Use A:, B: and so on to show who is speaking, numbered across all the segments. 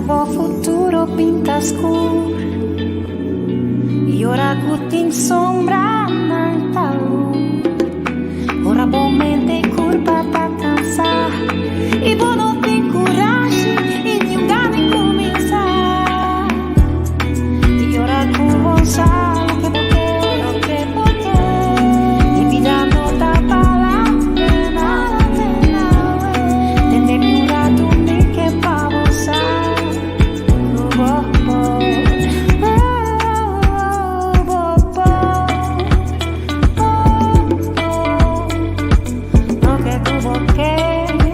A: bo futuro pinta skur I ora ku tin sombra nan ta lur Ora bo mente i kurpa ta kansa I bo no tin kurashi i niun gana di kuminsá I ora ku bo sa loke bo ke loke bo ke I bida no ta bala pena Tende mi un ratu mi ke pa bo sa ku bo por Bo por bo por Loke ku bo ke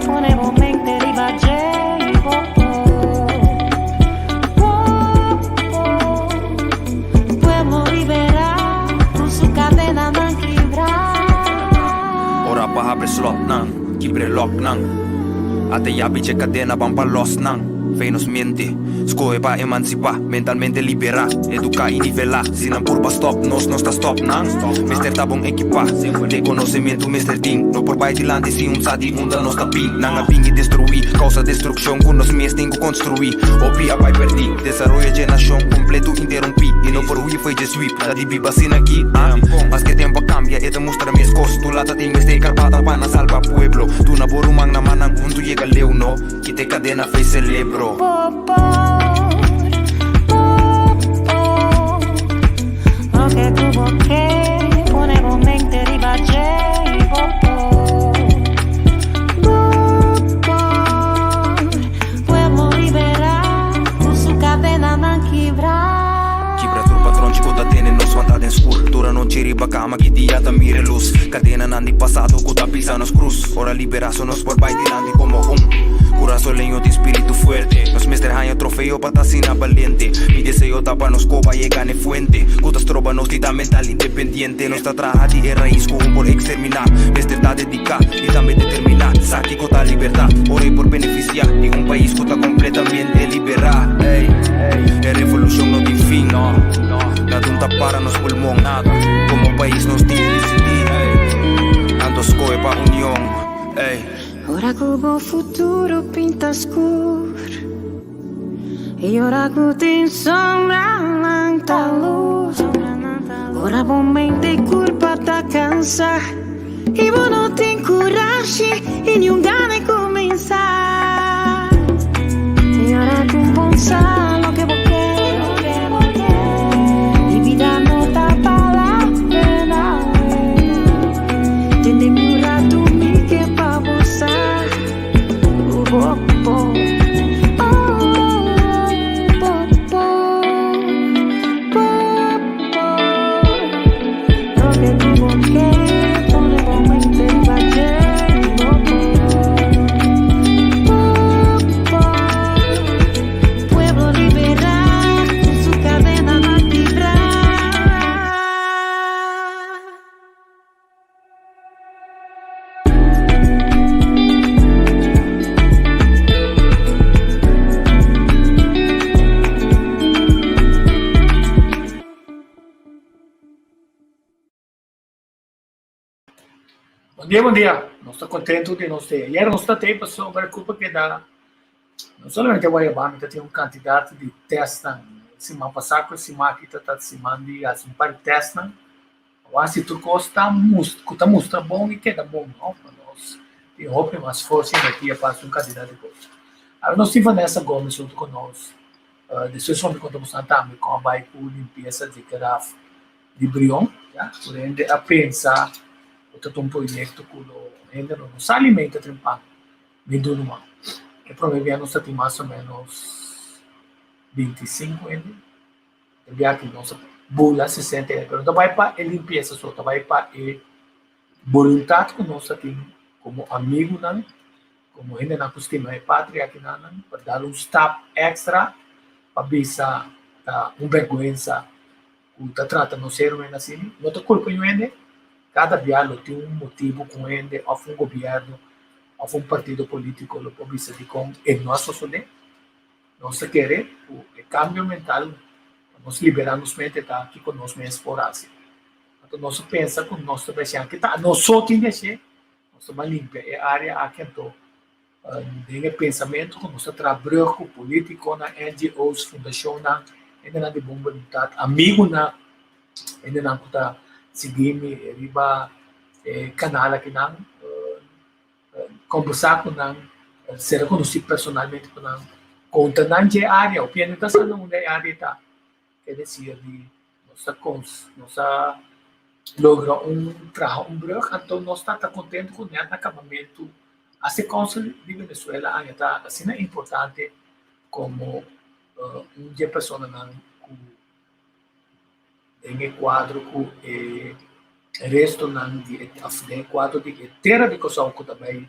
A: pone bo mente riba dje i bo por Bo por Pueblo liberá ku su kadenanan kibrá.
B: Ora pa habri slotnan, kibra e loknan. Ata yabi dje kadena ban pa lòsnan. Fe nos mente, skohe pa emansipá, mentalmente liberá, eduká i nivelá. Si nan purba stòp nos, nos ta stòp nan. Mester ta bon ekipá, den konosementu mester tin. No por bai dilanti sin un sa di unda nos ta bin. Nan a bin i destruí, kousa destrukshon ku nos mes tin ku konstruí. Hopi a bai pèrdí, desaroyo dje nashon kompletu interumpí i no por hui fo'i dje sweep. Ta di biba asina aki, ah? Maske tempu a kambia, e ta mustra meskos. Tu lata tin mester karbata pa nan salba pueblo. Duna bo ruman na mannan huntu yega leu, no? Kita e kadena fe selebro.
A: Bo por, bo por Loke ku bo ke, pone bo mente riba dje i bo por Bo por, pueblo liberá, ku su kadenanan kibrá.
B: Kibra tur patronchi ku ta tene nos wanta den skur. Tur anochi riba kama ki dia ta mira e lus. Kadenanan di pasado ku ta pisa nos krus. Ora liberá so nos por bai dilanti komo un kurasoleño tin spiritu fuerte. Nos mester haña trofeo pa ta asina balente. Mi deseo ta pa nos koba yega n'e fuente ku ta stroba nos di ta mental independiente. Nos ta traha di e rais ku un por eksterminá. Mester ta dediká i tambe determiná. Sa kiko ta libertat ora e por benefisiá di un pais ku ta kompletamente liberá. Ey, e revolushon no tin fin, no. Nada un ta para nos pulmon. Komo pais nos tin disidí, ey. Anto skohe pa union, ey.
A: Ora ku bo futuro pinta skur I ora ku tin sombra nan ta lus Ora bo mente i kurpa ta kansa I bo no tin kurashi i niun gana di kuminsá I ora ku bo sa loke bo ke I bida no ta bala pena Tende mi un ratu mi ke pa bo sa ku bo por Oh, bo por, bo por Loke ku bo ke pone bo mente riba dje Bo por, bo por Pueblo liberá ku su kadenanan kibrá.
C: Bon dia, bon dia. Nos ta kontentu di nos te. Ayer nos ta te pasobra ku pa keda no solamente Guayabano ta tin un kantidat di tèstnan. Siman pasá ku e siman aki ta ta siman di hasi un par di tèstnan. Awor si tur kos ta ku ta mustra bon i keda bon no, pa nos tin hopi mas forsa i energia pa hasi un kantidat di kos. Awor nos tin Vanessa Gomez huntu ku nos. Despues hopi konta boso tambe kon a bai ku limpiesa di graf di Brion, ya. Tur hende a pensa ku ta un proyekto ku lo hende lo no sa alimenta trempan mi dunu man. E prome bia nos ta tin mas o menos 25 hende. E bia aki nos a bula 60 hende, pero no ta bai pa e limpiesa so, ta bai pa e boluntat ku nos ta tin komo amigunan. Komo hendenan ku stima e patria akinanan pa dal un stap èkstra pa bisa ta un bèrgwensa ku ta trata nos ser humano asina. No ta kulpa yu hende, kada bia lo tin un motibu ku un hende òf un gobièrnu òf un partido polítiko lo por bisa dikon e no a sosodé. Nos ta kere ku e kambio mental pa nos liberá nos mente ta kiko nos mes por hasi. Anto nos a pensa ku nos ta bai hasi anke ta nos so tin di hasié. Nos ta bai limpia e área aki anto. Den e pensamentu ku nos ta traha brug ku polítikonan, NGO's, fundashonnan, hendenan di bon boluntat, amigunan, hendenan ku ta sigui mi riba e kanal akinan, kombersá ku nan, sera konosí personalmente ku nan, konta nan dje área, hopi hende ta sa na unda e área ta. Ke desir di nos ta kons, nos a logra un traha un brug, anto nos ta ta kontentu ku nèt na kabamentu hasi kònsel di Venezuela aña ta asina importante komo un dje personanan ku den e kuadro ku e restonan di e òf den e kuadro di e tera di Kòrsou ku ta bai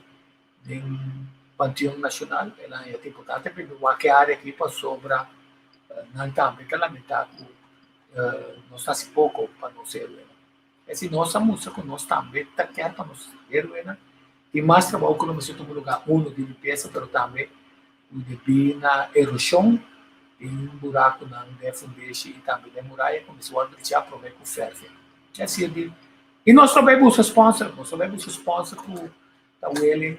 C: den Panteon Nashonal. El aña ta importante pa mi wak e área aki pasobra nan tambe ta lamentá ku nos ta hasi poko pa nos héroenan. Esi nos a mustra ku nos tambe ta kier pa nos héroenan. Tin mas trabou ku lo mester tuma lugá, uno di limpiesa pero tambe ku debí na eroshon tin burakunan den fundeshi i tambe den muraya ku mester wòrdu brechá promé ku fèrfia. Esei di i nos ta bai buska sponsor, nos ta bai buska sponsor ku ta willing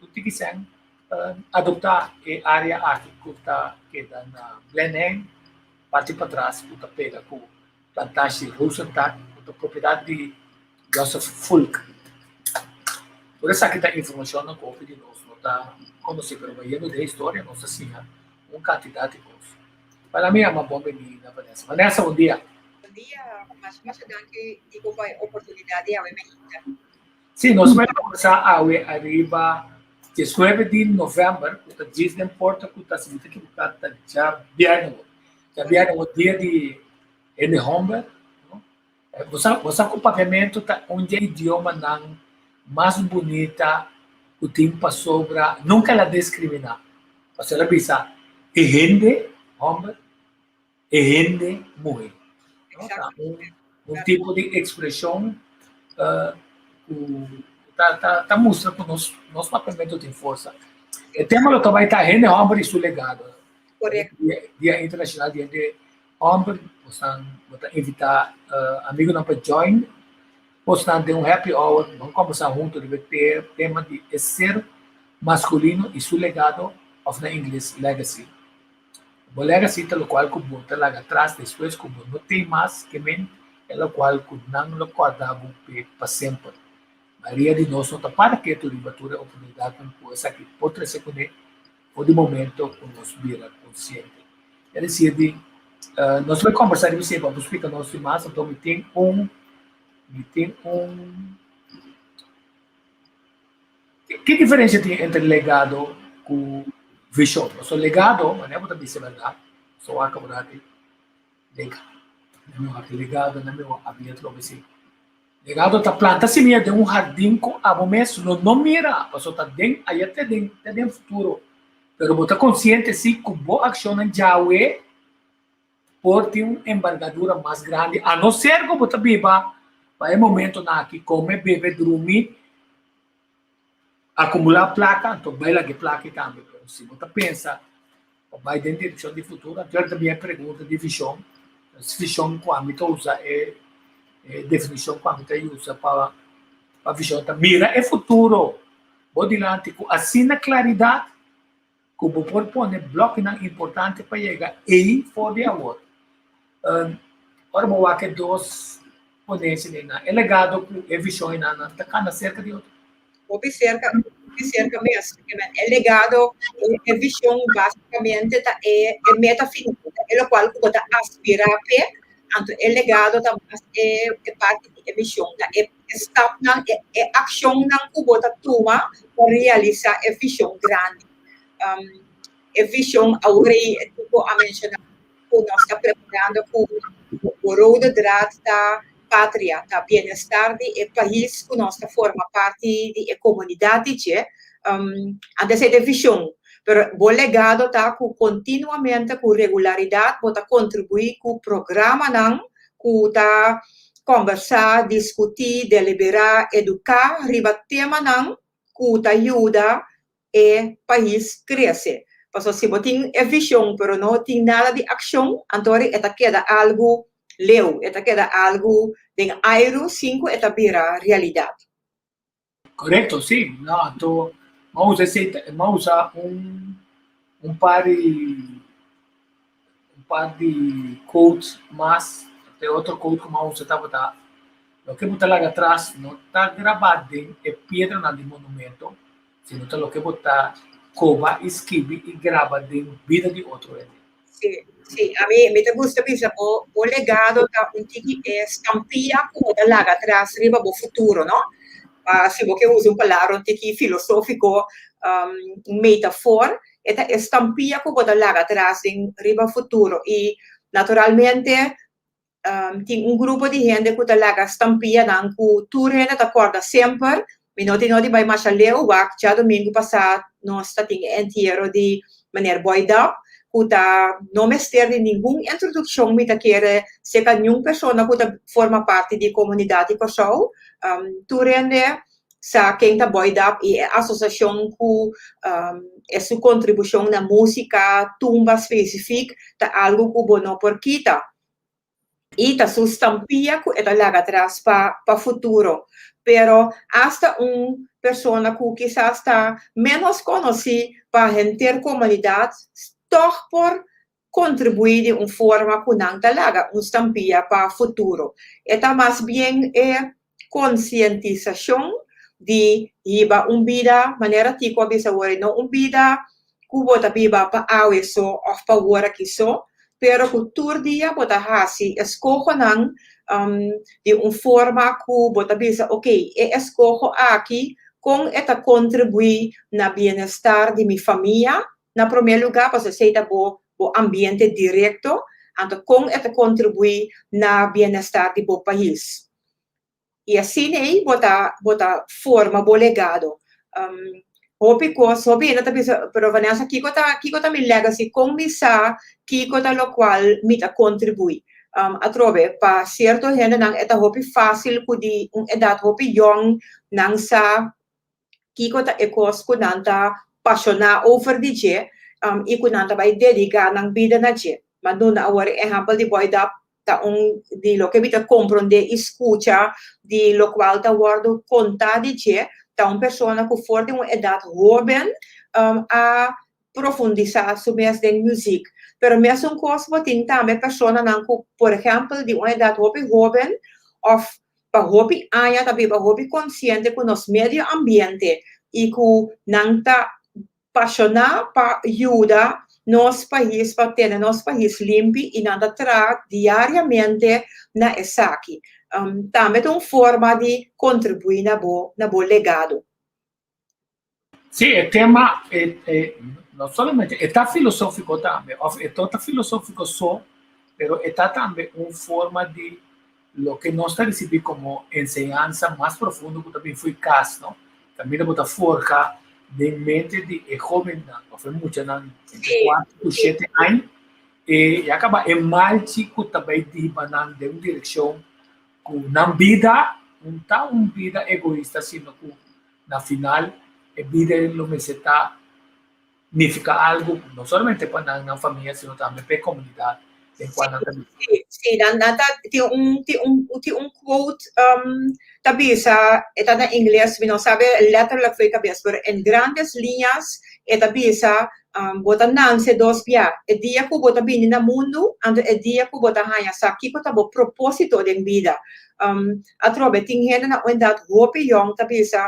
C: ku tiki sèn adoptá e área aki ku ta keda na Blenheim parti patras ku ta pega ku plantashi Rosentak ku ta propiedat di Joseph Fulk. Tur esaki ta informashonnan ku hopi di nos no ta konosé pero bayendo den historia nos ta siña un kantidat di kos. Para mi yama bon bini na Vanessa. Vanessa, bon dia.
D: Bon dia, masha masha danki Diego pa e oportunidat di awe mainta.
C: Sí, nos bai kombersá awe ariba diesnuebe di novèmber, ku ta djis den porta ku ta, si mi ta ekiboká, ta djabièrnè wou. Djabièrnè wou dia di hende hòmber, no? Bo sa, bo sa ku papiamentu ta un di e idiomanan mas bunita ku tin pasobra nunka el a diskriminá. Pasobra el a bisa e hende hòmber, e hende muhé. No? Ta un, un tipo di ekspreshon uh, ku ta, ta, ta mustra ku nos, nos papiamentu tin forsa. E tema lo ta bai ta hende hòmber i su legado.
D: Korekto.
C: Dia, Dia Internashonal di Hende Hòmber, bosnan bo ta invitá uh, amigunan pa join bosnan den un happy hour, ban kombersá huntu riba e tema di e ser maskulino i su legado, òf na ingles legacy. Bo legacy ta lokual ku bo ta laga atras despues ku bo no tin mas ke men e lokual ku nan lo kòrda bo p'e pa semper. Mayoria di nos no ta para ketu riba tur e oportunidatnan ku esaki por trese kuné for di momento ku nos bira konsiente. Es desir di nos lo kombersá riba esei pa bo splika nos di mas, anto mi tin un mi tin un Ki diferensia tin entre legado ku vishon? Pasobra legado, manera bo ta bisa bèrdat, so wak ora aki, legado na mi abia trobe si. Legado ta planta simia den un hardin ku abo mes lo no mira, pasobra ta den aya te den te den futuro. Pero bo ta konsiente si ku bo akshonnan djawe por tin un embargadura mas grandi, a no ser ku bo ta biba pa e momentonan aki, kome, bebe, drumi, akumulá plaka, anto bai laga e plaka ei tambe. Pero si bo ta pensa pa bai den direkshon di futuro, anto ta bin e pregunta di vishon. Vishon ku ami ta usa e definishon ku ami ta usa pa vishon ta mira e futuro bo dilanti ku asina klaridat ku bo por pone blòkinan importante pa yega ei for di awor. Ora bo wak e dos ponensia einan, e legado ku e vishon einan nan ta kana serka di otro.
D: Hopi serka, hopi serka mes. E legado, e vishon basikamente ta e meta final, e lokual ku bo ta aspirá p'e, anto e legado ta mas e parti di e mishon, ta e stapnan, e akshonnan ku bo ta tuma pa realisá e vishon grandi. E vishon awor ei ku bo a menshoná ku nos ta preparando ku bo rode draad ta patria, ta bienestar di e pais ku nos ta forma parti di e komunidat di dje. Anto esei ta e vishon. Pero bo legado ta ku kontinuamente, ku regularidat bo ta kontribuí ku programanan ku ta kòmbersá, diskutí, deliberá, eduká riba temanan ku ta yuda e pais krese. Pasobra si bo tin e vishon pero no tin nada di akshon, anto e ta keda algu leu, e ta keda algu den airu sin ku e ta bira realidat.
C: Korekto, sí. No, anto M'a usa esei, m'a usa un par di un par di quotes mas, e otro quote ku m'a usa tabata: "Loke bo ta laga atras no ta grabá den e piedranan di monumento, sino ta loke bo ta koba i skibi i graba den bida di otro hende."
D: Si, ami mi ta gusta bisa bo legado ta un tiki e stampia ku bo ta laga atras riba bo futuro, no? Si bo ke usa un palabra un tiki filosófiko, un metafor, e ta e stampia ku bo ta laga atras den riba futuro. I naturalmente tin un grupo di hende ku ta laga stampianan ku tur hende ta kòrda semper. Mi no tin no di bai masha leu, wak djadumingu pasá nos ta tin e entiero di meneer Boy Dap, ku ta no mester di ningun introdukshon, mi ta kere, serka niun persona ku ta forma parti di komunidat di Kòrsou. Tur hende sa ken ta Boy Dap i e asosiashon ku e su kontribushon na músika, tumba spesifik, ta algu ku bo no por kita. I ta su stampia ku e ta laga atras pa futuro. Pero asta un persona ku kisas ta ménos konosí pa henter komunidat, tòg por kontribuí di un forma ku nan ta laga un stampia pa futuro. E ta mas bien e konsientisashon di hiba un bida, manera Tico a bisa awor, no un bida ku bo ta biba pa awe so òf pa wor aki so, pero ku tur dia bo ta hasi eskohonan di un forma ku bo ta bisa, "Okey, e eskoho aki, kon e ta kontribuí na bienestar di mi famia, na promé lugá, pasobra esei ta bo ambiente direkto, anto kon e ta kontribuí na bienestar di bo pais?" I asina ei bo ta forma bo legado. Hopi kos, hopi hende ta bisa, "Pero Vanessa, kiko ta mi legacy? Kon mi sa kiko ta lokual mi ta kontribuí?" Atrobe, pa sierto hendenan e ta hopi fásil ku di un edat hopi yong nan sa kiko ta e kos ku nan ta pashoná over di dje i ku nan ta bai dediká nan bida na dje. M'a duna awor ehèmpel di Boy Dap, ta un di loke mi ta komprondé i skucha di lokual ta wòrdu kontá di dje, ta un persona ku for di un edat hóben a profundisá su mes den muzik. Pero mesun kos bo tin tambe personanan ku, por ehèmpel, di un edat hopi hóben òf pa hopi aña ta biba hopi konsiente ku nos medio ambiente i ku nan ta pashoná pa yuda nos pais, pa tene nos pais limpi, i nan ta traha diariamente na esaki. Tambe ta un forma di kontribuí na bo legado.
C: Sí, e tema no solamente ta filosófiko tambe, òf e ta filosófiko so, pero ta tambe un forma di loke nos ta risibí komo enseñansa mas profundo ku tambe for di kas, no? Tambe bo ta forja den mente di e hóbennan, òf e muchanan entre 4 i 7 aña, i a kaba e malchi ku tambe di nan den un direkshon ku nan bida no ta un bida egoista, sino ku na final e bida lo mester ta nifiká algu no solamente pa nan famia, sino tambe pa e komunidat den kua nan ta biba.
D: Sí, nan ta tin un quote ta bisa, ta na ingles, mi no sabe letterlijk for kabes, pero en grandes líneas e ta bisa: bo ta nase dos bia, e dia ku bo ta bini na mundu, anto e dia ku bo ta haña sa kiko ta bo propósito den bida. Atrobe, tin hende na un edat hopi yong ta bisa,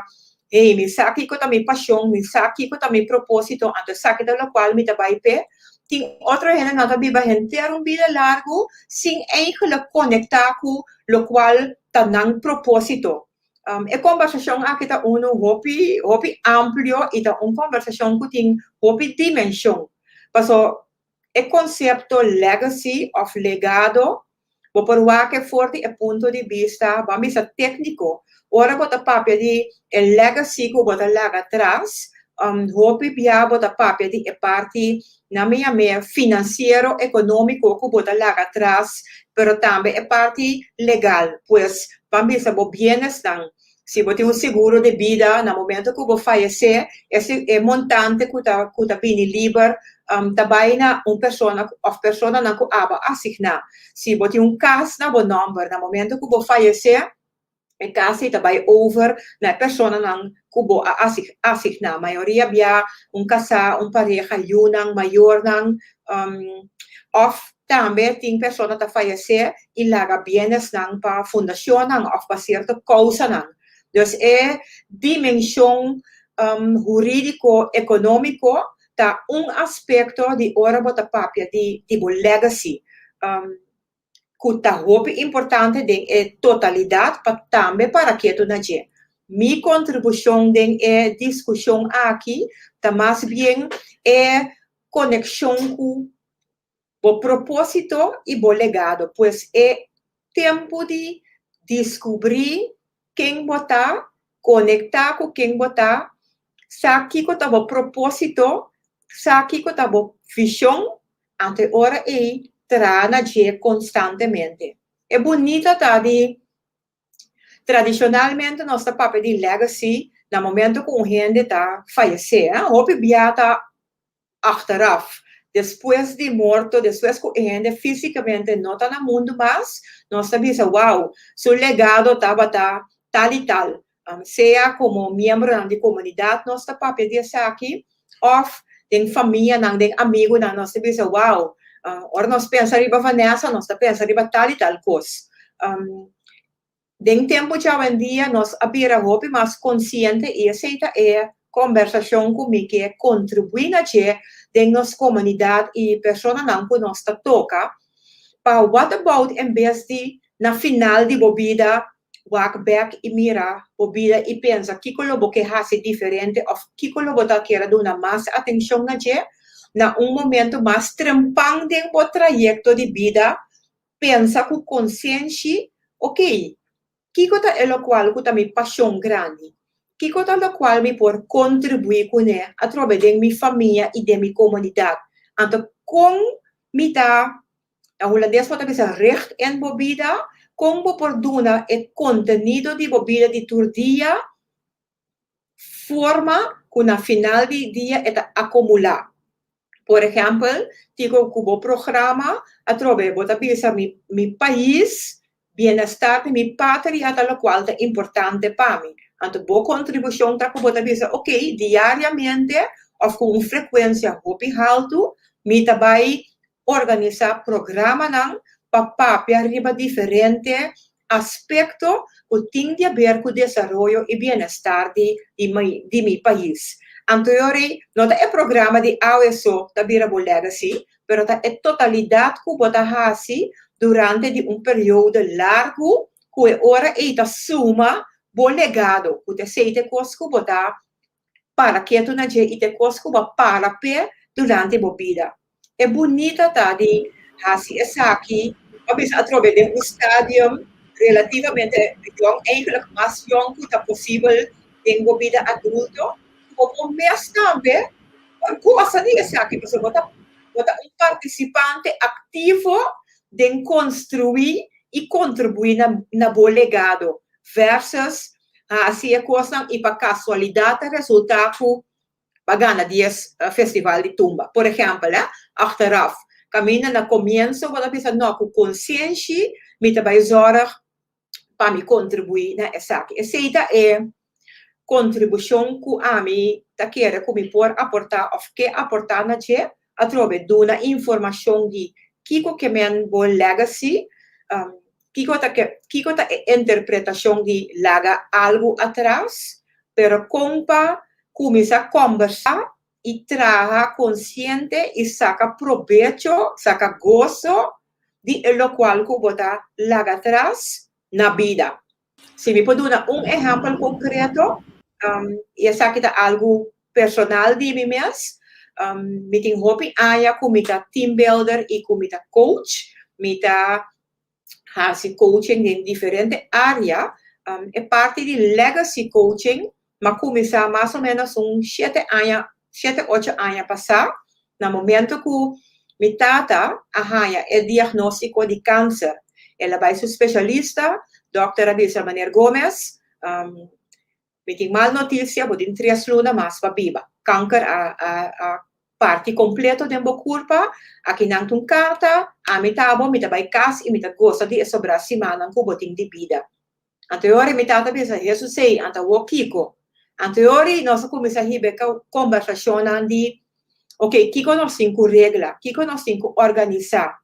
D: "Hey, mi sa kiko ta mi pashon, mi sa kiko ta mi propósito, anto esaki ta lokual mi ta bai p'e." Tin otro hende nan ta biba henter un bida largu sin eigenlijk konektá ku lokual ta nan propósito. E kombersashon aki ta unu hopi, hopi amplio i ta un kombersashon ku tin hopi dimenshon. Paso, e konsepto legacy òf legado, bo por wak e for di e punto di bista, ban bisa, tékniko. Ora bo ta papia di e legacy ku bo ta laga atras, hopi bia bo ta papia di e parti, na mi yam'é, finansiero, ekonómiko ku bo ta laga atras, pero tambe e parti legal. Pues, ban bisa, bo bienesnan. Si bo tin un seguro di bida, na momento ku bo fayesé, e montante ku ta bini liber ta bai na un persona òf personanan ku abo asigná. Si bo tin un kas na bo nòmber, na momento ku bo fayesé, E kas ei ta bai over na e personanan ku bo a asigná. Mayoria bia un kasá, un pareha, yunan, mayornan, òf tambe tin persona ta fayesé i laga bienesnan pa fundashonnan òf pa sierto kousanan. Dus e dimenshon hurídiko ekonómiko ta un aspekto di ora bo ta papia di di bo legacy. Ku ta hopi importante den e totalidat pa tambe para ketu na dje. Mi kontribushon den e diskushon aki ta mas bien e konekshon ku bo propósito i bo legado, pues e tempu di diskubrí ken bo ta, konektá ku ken bo ta, sa kiko ta bo propósito, sa kiko ta bo vishon, anto e ora ei traha na dje konstantemente. E bunita ta di tradishonalmente nos ta papia di legacy na momento ku un hende ta fayesé. Hopi bia ta achteraf, despues di morto, despues ku e hende físikamente no ta na mundu mas, nos ta bisa, wow, su legado tabata tal i tal. Sea komo miembronan di komunidat nos ta papia di esaki, òf den famianan, den amigunan nos ta bisa, wow, ora nos pensa riba Vanessa, nos ta pensa riba tal i tal kos. Den tempu djawendia nos a bira hopi mas konsiente i esei ta e kombersashon ku mi ke kontribuí na dje den nos komunidat i personanan ku nos ta toka pa what about en bes di na final di bo bida wak bek i mira bo bida i pensa kiko lo bo ke hasi diferente òf kiko lo bo ta kier a duna mas atenshon na dje na un momento mas trempan den bo trayekto di bida. Pensa ku konsenshi, Ok, kiko ta e lokual ku ta mi pashon grandi? Kiko ta lokual mi por kontribuí kuné atrobe den mi famia i den mi komunidat? Anto kon mi ta, na hulandes bo ta bisa richt in bo bida, kon bo por duna e kontenido di bo bida di tur dia forma ku na final di dia e ta akumulá? Por ehèmpel, tiko ku bo programa atrobe bo ta bisa mi mi pais, bienestar di mi patria ta lokual ta importante pa mi. Anto bo kontribushon ta ku bo ta bisa ok, diariamente òf ku un frekuensia hopi haltu mi ta bai organisá programanan pa papia riba diferente aspekto ku tin di aber ku desaroyo i bienestar di di mi pais. Anto yori no ta e programa di awe so ta bira bo legacy, pero ta e totalidat ku bo ta hasi durante di un periodo largu ku e ora ei ta suma bo legado, ku ta esei ta e kos ku bo ta para ketu na dje i ta e kos ku bo a para p'e durante bo bida. E bunita ta di hasi esaki pa bisa atrobe den un stadium relativamente yong, eigenlijk mas yong ku ta posibel den bo bida adulto, ku bo por mes tambe por gosa di esaki pasobra bo ta bo ta un partisipante aktivo den konstruí i kontribuí na na bo legado versus hasi e kosnan i pa kasualidat ta resultá ku pa gana di es festival di tumba. Por ehèmpel, eh, achteraf, kaminda na komienso bo ta bisa, no, ku konsienshi mi ta bai zòrg pa mi kontribuí na esaki. Esei ta e kontribushon ku ami ta kere ku mi por aportá òf ke aportá na dje, atrobe duna informashon di kiko ke men bo legacy, kiko ta ke kiko ta e interpretashon di laga algu atras, pero kon pa kuminsá kòmbersá i traha konsiente i saka probecho, saka goso di e lokual ku bo ta laga atras na bida. Si mi por duna un ehèmpel konkreto, i esaki ta algu personal di mi mes, mi tin hopi aña ku mi ta team builder i ku mi ta coach, mi ta hasi coaching den diferente área. E parti di legacy coaching m'a kuminsá mas o ménos un shete aña, shete ocho aña pasá, na momento ku mi tata a haña e diagnóstiko di kanser. El a bai su spesialista, dòkter a bisa, Meneer Gomez, Mi tin mal notisia, bo tin tres luna mas pa biba. Kanker a a a parti kompleto den bo kurpa. Aki nan ta un karta, ami ta bo, mi ta bai kas i mi ta gosa di e sobrá simannan ku bo tin di bida. Anto e ora mi tata a bisa, Hesus ei, anto awor kiko? Anto e ora ei nos a kuminsá hiba e kombersashonnan di, ok, kiko nos tin ku regla? Kiko nos tin ku organisá?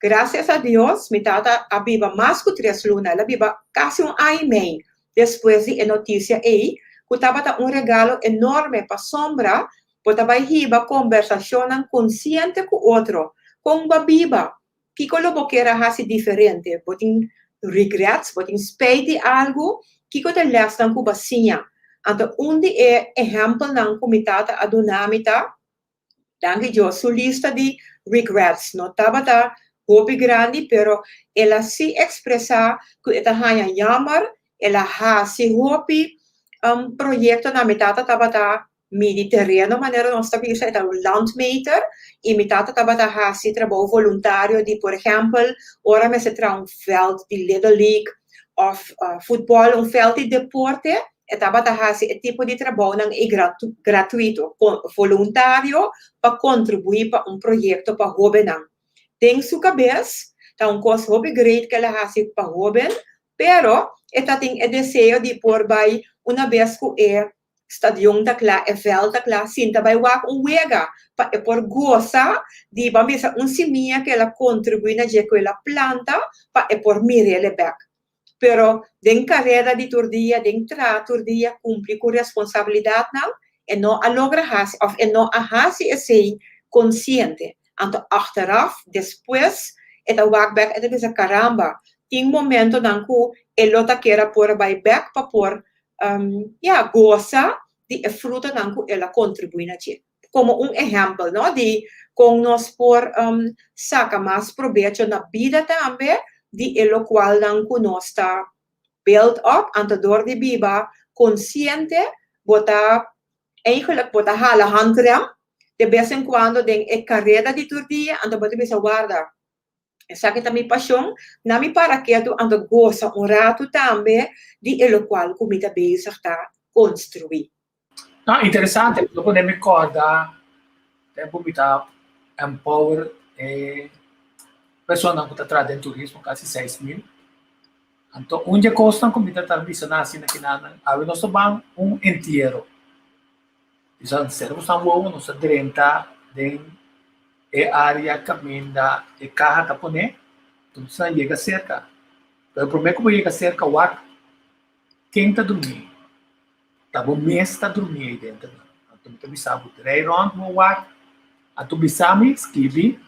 D: Grasias a Dios, mi tata a biba mas ku tres luna, el a biba kasi un aña i mei despues di e notisia ei, ku tabata un regalo enorme pasobra bo ta bai hiba kombersashonnan konsiente ku otro. Kon bo a biba? Kiko lo bo kier a hasi diferente? Bo tin regrets? Bo tin spijt di algu? Kiko ta e lèsnan ku bo a siña? Anto un di e ehèmpelnan ku mi tata a duna mi ta, Danki Dios, su lista di regrets no tabata hopi grandi, pero el a si expresa cu e ta haña jammer, el a haci hopi proyectonan. Mi tata tabata midi tereno, manera nos ta bisa, e ta un landmeter, y mi tata tabata haci trabou voluntario di, por ehempel, ora mester traha un veld di Little League of futbol, un veld di deporte, E tabata hasi e tipo di trabounan ei gratuito, voluntario, pa kontribuí pa un proyekto pa hóbennan. Den su kabes, ta un kos hopi great ku el a hasi pa hóben, pero e ta tin e deseo di por bai una bes ku e stadion ta kla, e vèlt ta kla, sinta bai wak un wega pa e por gosa di, ban bisa, un simia ku el a kontribuí na dje, ku el a planta, pa e por mir'el bèk. Pero den karera di tur dia, den traha tur dia, kumpli ku responsabilidatnan, e no a logra hasi òf e no a hasi esei konsiente. Anto achteraf, despues, e ta wak bèk, e ta bisa, Karamba, tin momentonan ku e lo ta kier a por a bai bèk pa por, ya, gosa di e frutanan ku el a kontribuí na dje. Komo un ehèmpel, no, di kon nos por saka mas probecho na bida tambe di e lokualnan ku nos ta build up, anto dor di biba konsiente bo ta eigenlijk bo ta hala handrem de bes en kuando den e kareda di tur dia, anto bo ta bisa warda, esaki ta mi pashon, na mi para ketu anto gosa un ratu tambe di e lokual ku mi ta bezig ta konstruí.
C: No, interesante, lo pone mi corda tempo mi ta empower e personanan ku ta traha den turismo, kasi 6000. Anto un dje kosnan ku mi ta tar bisa nan asina kinanan, awe nos ta ban un entiero. Bisa sera ku san wowo nos ta drenta den e área kaminda e kaha ta pone, entonces nan yega serka. Pero promé ku bo yega serka wak ken ta drumí. Ta bo mes ta drumí ei denter nan. Anto mi ta bisa bo drei rònt bo wak. Anto bisa mi, skibi,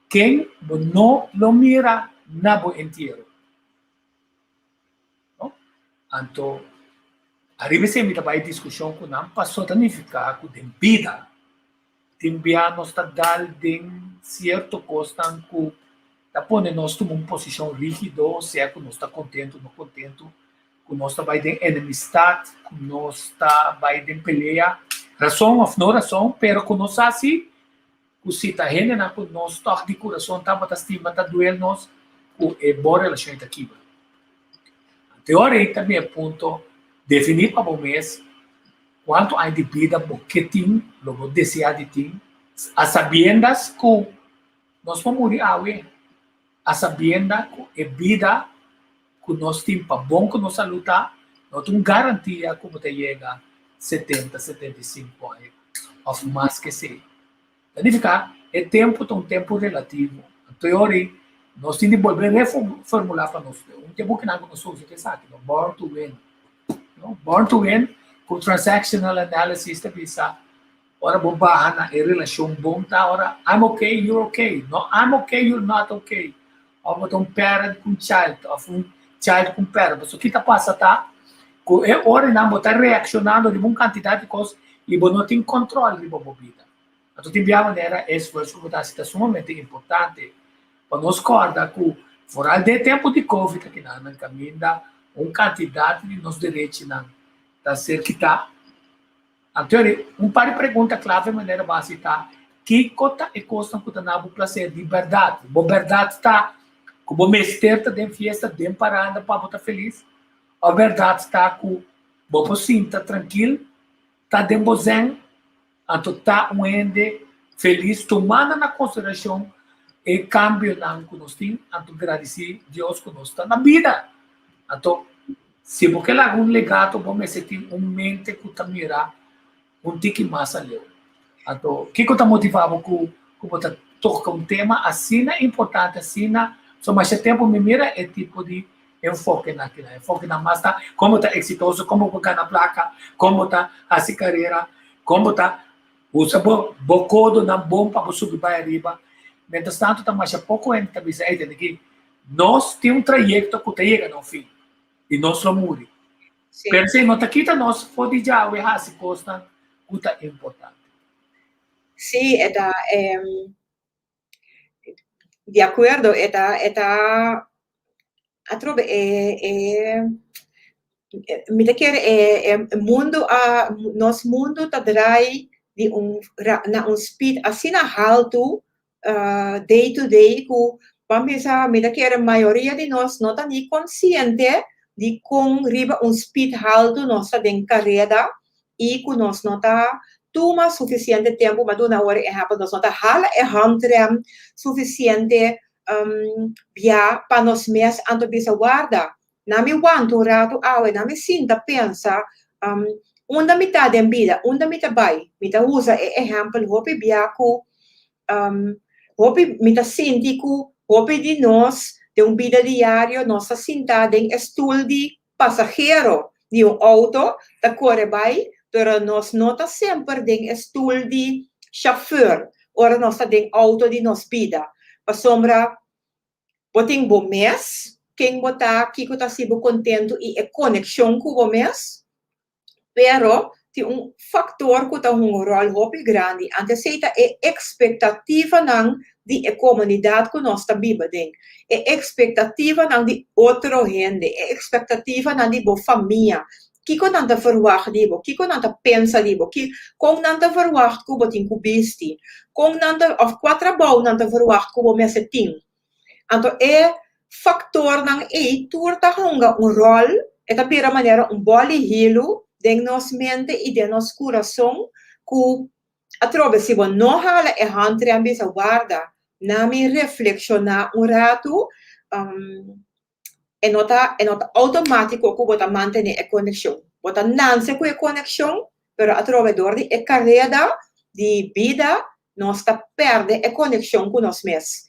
C: ken bo no lo mira na bo entiero. No? Anto, ariba esei mi ta bai diskushon ku nan paso ta nifiká ku den bida tin bia nos ta dal den sierto kosnan ku ta pone nos tuma un posishon rígido, sea ku nos ta kontentu o no kontentu, ku nos ta bai den enemistat, ku nos ta bai den pelea, rason òf no rason, pero ku nos sa si ku si ta hendenan ku nos tòg di kurason tabata stima ta duel nos ku e bon relashon ei ta kibra. Anto e ora ei ta bin e punto, definí pa bo mes kuantu aña di bida bo ke tin, lo bo deseá di tin, a sabiendas ku nos por muri awe. A sabienda ku e bida ku nos tin pa bon ku nos salú ta, no ta un garantia ku bo ta yega setenta, 75 aña òf mas ke esei. Ta nifiká e tempu ta un tempu relativo. Anto e ora ei nos tin di bolbe reformulá pa nos. Un tempu kinan ku nos usa ta esaki, no? Born to win. No? Born to win ku transactional analysis ta bisa Ora bo baha na e relashon bon ta ora I'm okay, you're okay. No I'm okay, you're not okay. Of bo ta un parent ku un child of un child ku un parent. Pasobra ki ta pasa ta ku e oranan bo ta reakshonando riba un kantidat di kos i bo no tin kòntròl riba bo bida. Anto tin bia manera e esfuerso ku bo ta hasi ta sumamente importante pa nos kòrda ku foral den e tempu di covid akinan kaminda un kantidat di nos derechinan ta ser kitá. Anto eri, un par di pregunta clave manera basi ta, Kico ta e cosnan cu ta na bo placer di berdad? Bo berdad ta cu bo mester ta den fiesta, den paranda pa bo ta feliz? Of berdad ta cu bo por sinta trankil, ta den bo zen, anto ta un hende feliz tumando na consideracion e cambionan cu nos tin, anto gradici Dios cu nos ta na bida? Anto. Si bo ke laga un legato bo mester tin un mente ku ta mira un tiki mas aleu. Anto kiko ta motiva bo ku ku bo ta toka un tema asina importante asina? So masha tempu mi mira e tipo di enfokenan kila. Enfokenan mas ta kon bo ta eksitoso, kon bo por gana plaka, kon bo ta hasi karera, kon bo ta usa bo bo kodonan bon pa bo subi bai ariba. Mientras tanto ta masha poko hende ta bisa, ey tende ki nos tin un trayekto ku ta yega na un fin i nos lo muri.
D: Sí.
C: Pero esei no ta kita nos for di djawe hasi kosnan ku ta importante.
D: Sí, e ta em, di akuerdo, e ta e ta atrobe e e mi ta kere e e mundu a nos mundu ta draai di un na un speed asina haltu day to day ku ban bisa mi ta kere mayoria di nos no ta ni konsiente di kon riba un speed haltu nos ta den kareda i ku nos no ta tuma sufisiente tempu, m'a duna awor e ehèmpel, nos no ta hala e handrem sufisiente bia pa nos mes anto bisa warda, na mi wanta un ratu awe, na mi sinta pensa unda mi ta den bida, unda mi ta bai. Mi ta usa e ehèmpel hopi bia ku hopi mi ta sinti ku hopi di nos den un bida diario nos ta sinta den e stul di pasahero di un outo ta kore bai, pero nos no ta semper den e stul di shofùr ora nos ta den outo di nos bida, pasobra bo tin bo mes, ken bo ta, kiko ta hasi bo kontentu i e konekshon ku bo mes. Pero tin un faktor ku ta hunga un ròl hopi grandi, anto esei ta e ekspektativanan di e komunidat ku nos ta biba den, e ekspektativanan di otro hende, e ekspektativanan di bo famia. Kiko nan ta ferwagt di bo? Kiko nan ta pensa di bo? Ki kon nan ta ferwagt ku bo tin ku bisti? Kon nan ta òf kua trabou nan ta ferwagt ku bo mester tin? Anto e faktornan ei tur ta hunga un ròl, e ta bira manera un bòl di hilu den nos mente i den nos kurason ku atrobe si bo no hala e handrem bisa warda na mi reflekshoná un ratu e no ta e no ta outomátiko ku bo ta mantené e konekshon. Bo ta nanse ku e konekshon pero atrobe dor di e kareda di bida nos ta pèrdè e konekshon ku nos mes.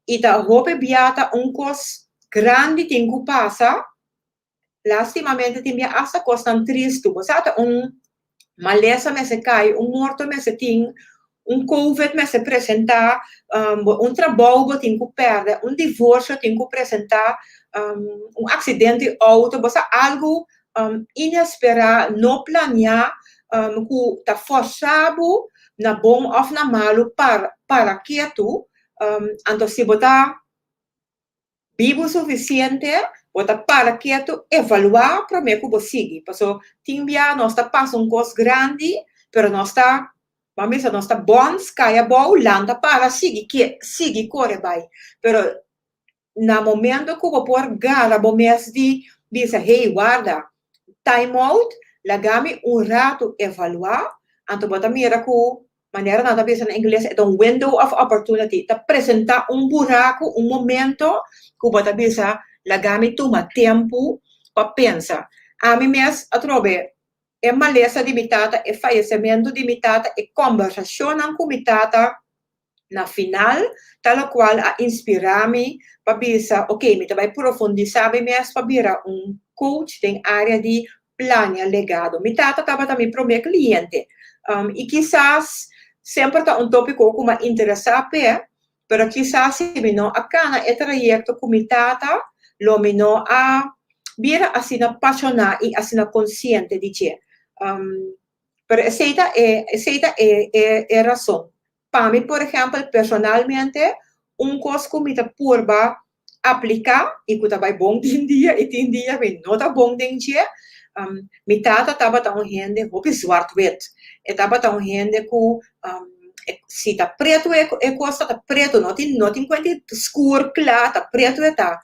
D: I ta hopi bia ta un kos grandi tin ku pasa, lastimamente tin bia asta kosnan tristu. Bo sa ta un malesa mester kai, un morto mester tin, un covid mester presentá, un trabou bo tin ku pèrdè, un divorsio tin ku presentá, un aksidente di outo, bo sa algu inesperá, no planeá, ku ta fòrsá bo na bon òf na malu para para ketu. Anto si bo ta bibu sufisiente, bo ta para ketu, evaluá promé ku bo sigui. Paso tin bia nos ta pasa un kos grandi, pero nos ta, ban bisa, nos ta bòns, kai abou, lanta para, sigui ke, sigui kore bai. Pero na momento ku bo por gara bo mes di bisa, hey, warda, time out, laga mi un ratu evaluá, anto bo ta mira ku, manera nan ta bisa na ingles, e ta un window of opportunity, ta presentá un buraku, un momento ku bo ta bisa, laga mi tuma tempu pa pensa. Ami mes atrobe e malesa di mi tata, e fayesementu di mi tata, e kòmbersashonnan ku mi tata Na final, ta lokual a inspirá mi pa bisa, ok, mi ta bai profundisá mi mes pa bira un coach den área di plania legado. Mi tata tabata mi promé kliente, i kisas semper ta un tópiko ku mi a interesá p'e, pero kisas si mi no a kana e trayekto ku mi tata, lo mi no a bira asina pashoná i asina konsiente di dje. Pero esei ta e, esei ta e, e, e rason. Pa mi, por ehèmpel, personalmente, un kos ku mi ta purba apliká i ku ta bai bon tin dia i tin dia mi no ta bon den dje, mi tata tabata un hende hopi zwart-wit. E tabata un hende ku si ta pretu e kos ta pretu, no tin no tin kuenti skur, kla, ta pretu e ta.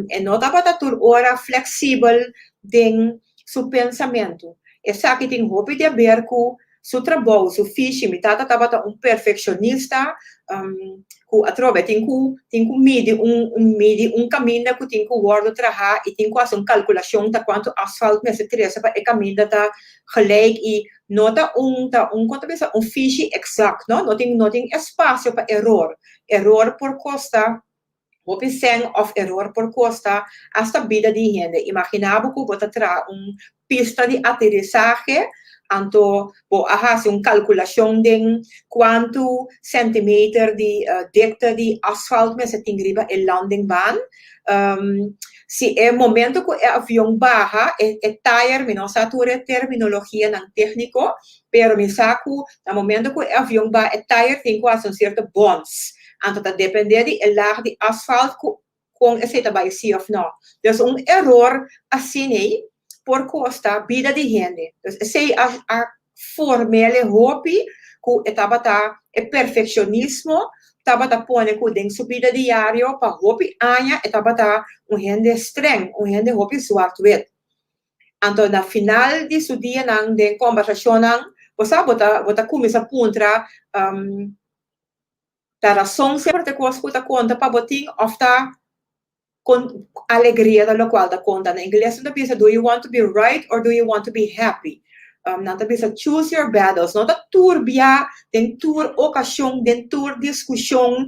D: E no tabata tur ora fleksibel den su pensamentu. Esaki tin hopi di aber ku. su trabou, su fishi. Mi tata tabata un perfekshonista, ku atrobe tin ku midi un midi un kaminda ku tin ku wòrdu trahá i tin ku hasi un kalkulashon ta kuantu asfalt mester trese pa e kaminda ta gelijk i no ta un ta un kon ta bisa un fishi eksakt, no? No tin espasio pa eror. Eror por kosta hopi sèn òf eror por kosta hasta bida di hende. Imaginá bo ku bo ta traha un pista di aterisahe, anto bo a hasi un kalkulashon den kuantu centimeter di dikte di asfalt mester tin riba e landingbaan. Si e momento ku e avion baha, e tire, mi no sa tur e terminologianan tékniko, pero mi sa ku na momento ku e avion baha, e tire tin ku hasi un sierto bounce. Anto ta dependé di e laag di asfalt ku esei ta bai sí òf no. Dus un eror asina ei por kosta bida di hende. Dus esei a form'é hopi ku e tabata e perfekshonismo tabata pone ku den su bida diario pa hopi aña e tabata un hende streng, un hende hopi zwart-wit. Anto na final di su dianan den kombersashonnan, bo sa bo ta kuminsá puntra ta rason semper ta kos ku ta konta pa bo tin òf ta kon alegria ta lokual ta konta. Na ingles nan ta bisa, "Do you want to be right or do you want to be happy?" Nan ta bisa, "Choose your battles." No ta tur bia, den tur okashon, den tur diskushon,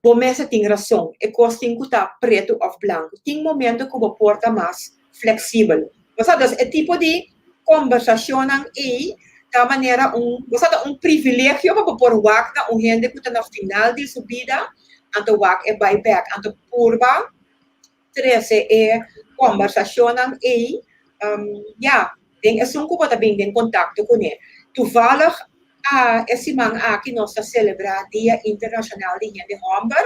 D: bo mester tin rason. E kos tin ku ta pretu òf blanku. Tin momento ku bo por ta mas fleksibel. Bo sa, dus e tipo di kombersashonnan ei ta manera un, bo sa, ta un privilegio pa bo por wak na un hende ku ta na final di su bida, anto wak e bai bèk, anto purba trese e kombersashonnan ei, ja, den esun ku bo ta bin den kontakto kuné. Toevallig e siman aki nos ta selebrá Dia Internashonal di Hende Hòmber.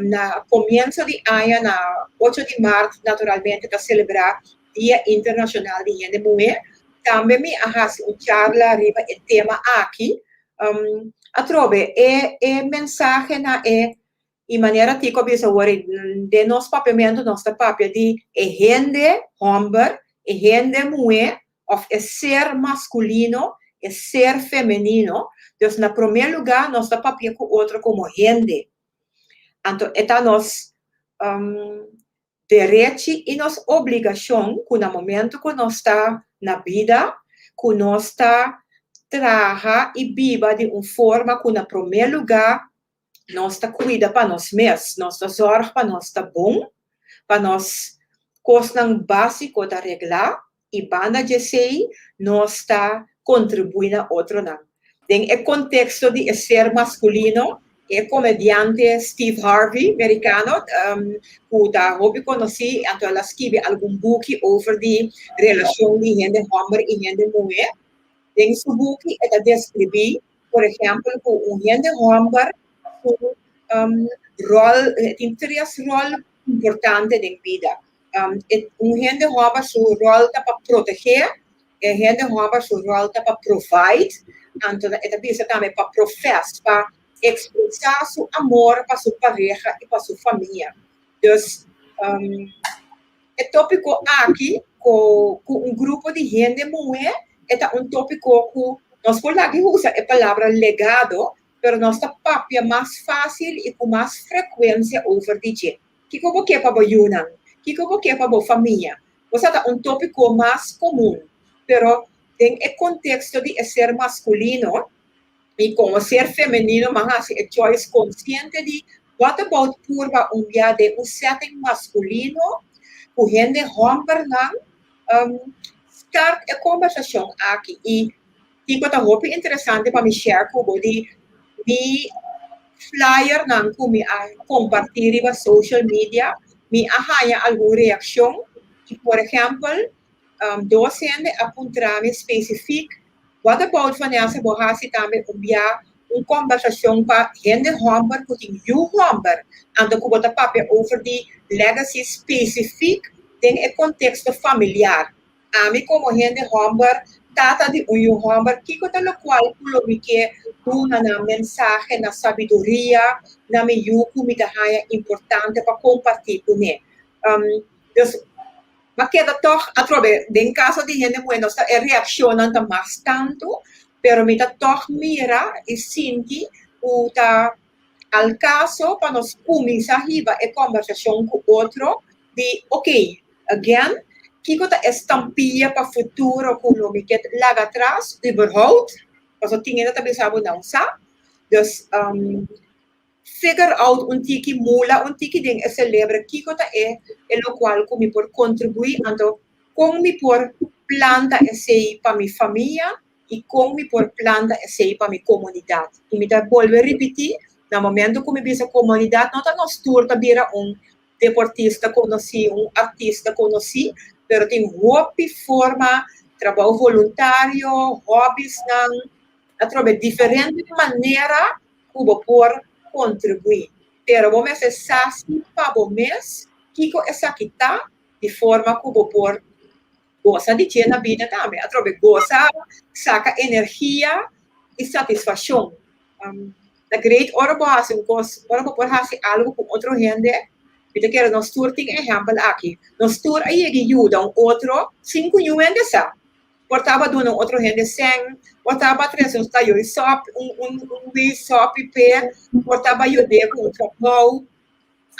D: Na komienso di aña, na 8 di mart, naturalmente ta selebrá Dia Internashonal di Hende Muhé. Tambe mi a hasi un charla riba e tema aki. Atrobe, e mensahe na e manera Tico bisa awor, den nos papiamentu nos ta papia di e hende hòmber, e hende muhé, òf e ser maskulino, e ser femenino. Dus na promé lugá nos ta papia ku otro komo hende. Anto e ta nos derechi i nos obligashon ku na momento ku nos ta na bida, ku nos ta traha i biba di un forma ku na promé lugá nos ta kuida pa nos mes, nos ta zorg pa nos ta bon, pa nos kosnan básiko ta reglá i banda di esei nos ta kontribuí na otronan. Den e konteksto di e ser maskulino, e komediante Steve Harvey, amerikano, ku ta hopi konosí, anto el a skirbi algun buki over di relashon di hende hòmber i hende muhé. Den su buki e ta deskribí, por ehèmpel, ku un hende hòmber su ròl, tin tres ròl importante den bida. Un hende hòmber su ròl ta pa protegé, e hende hòmber su ròl ta pa provide, anto e ta bisa tambe pa profess, pa ekspresá su amor pa su pareha i pa su famia. Dus e tópiko aki ku un grupo di hende muhé ta un tópiko ku nos por laga usa e palabra legado, pero nos ta papia mas fásil i ku mas frekuensia over di dje. Kiko bo ke pa bo yunan? Kiko bo ke pa bo famia? Bo sa, ta un tópiko mas komun, pero den e konteksto di ser maskulino i komo ser femenino, m'a hasi e choice konsiente di what about purba un dia den un setting maskulino ku hende hòmbernan start e kombersashon aki. I kiko ta hopi interesante pa mi share ku bo di mi flyer nan ku mi a kompartí riba social media, mi a haña algun reakshon i, por ehèmpel, dos hende a puntra mi spesifik, "What about, Vanessa, bo hasi tambe un bia un kombersashon pa hende hòmber ku tin yu hòmber, anto ku bo ta papia over di legacy spesifik den e konteksto familiar? Ami komo hende hòmber, tata di un yu hòmber, kiko ta lokual ku lo mi ke duna na mensahe, na sabiduria, na mi yu ku mi ta haña importante pa kompartí kuné?" Dus Ma keda tòg atrobe den kaso di hende muhé nos ta e reakshonnan ta mas tantu, pero mi ta tòg mira i sinti ku ta al kaso pa nos kuminsá hiba e kòmbersashon ku otro di ok, again, kiko ta e stampia pa futuro ku lo mi ke laga atras überhaupt, pasobra tin hende ta bisa bo nan sa, dus figure out un tiki, mula un tiki den e selebre kiko ta e e lokual ku mi por kontribuí, anto kon mi por planta esei pa mi famia i kon mi por planta esei pa mi komunidat. I mi ta bolbe ripití, na momento ku mi bisa komunidat no ta nos tur ta bira un deportista konosí, un artista konosí, pero tin hopi forma, trabou voluntario, hòbisnan, atrobe diferente manera ku bo por kontribuí. Pero bo mester sa si pa bo mes kiko esaki ta di forma ku bo por gosa di dje na bida tambe. Atrobe gosa saka energia i satisfakshon. Ta great ora bo hasi un kos, ora bo por hasi algu ku otro hende. Mi ta kere nos tur tin ehèmpel aki. Nos tur a yega yuda un otro sin ku niun hende sa. Por taba duna un otro hende sèn, por taba trese un tayo di sòp, un un un wei sòpi p'e, por taba yud'é ku un trabou.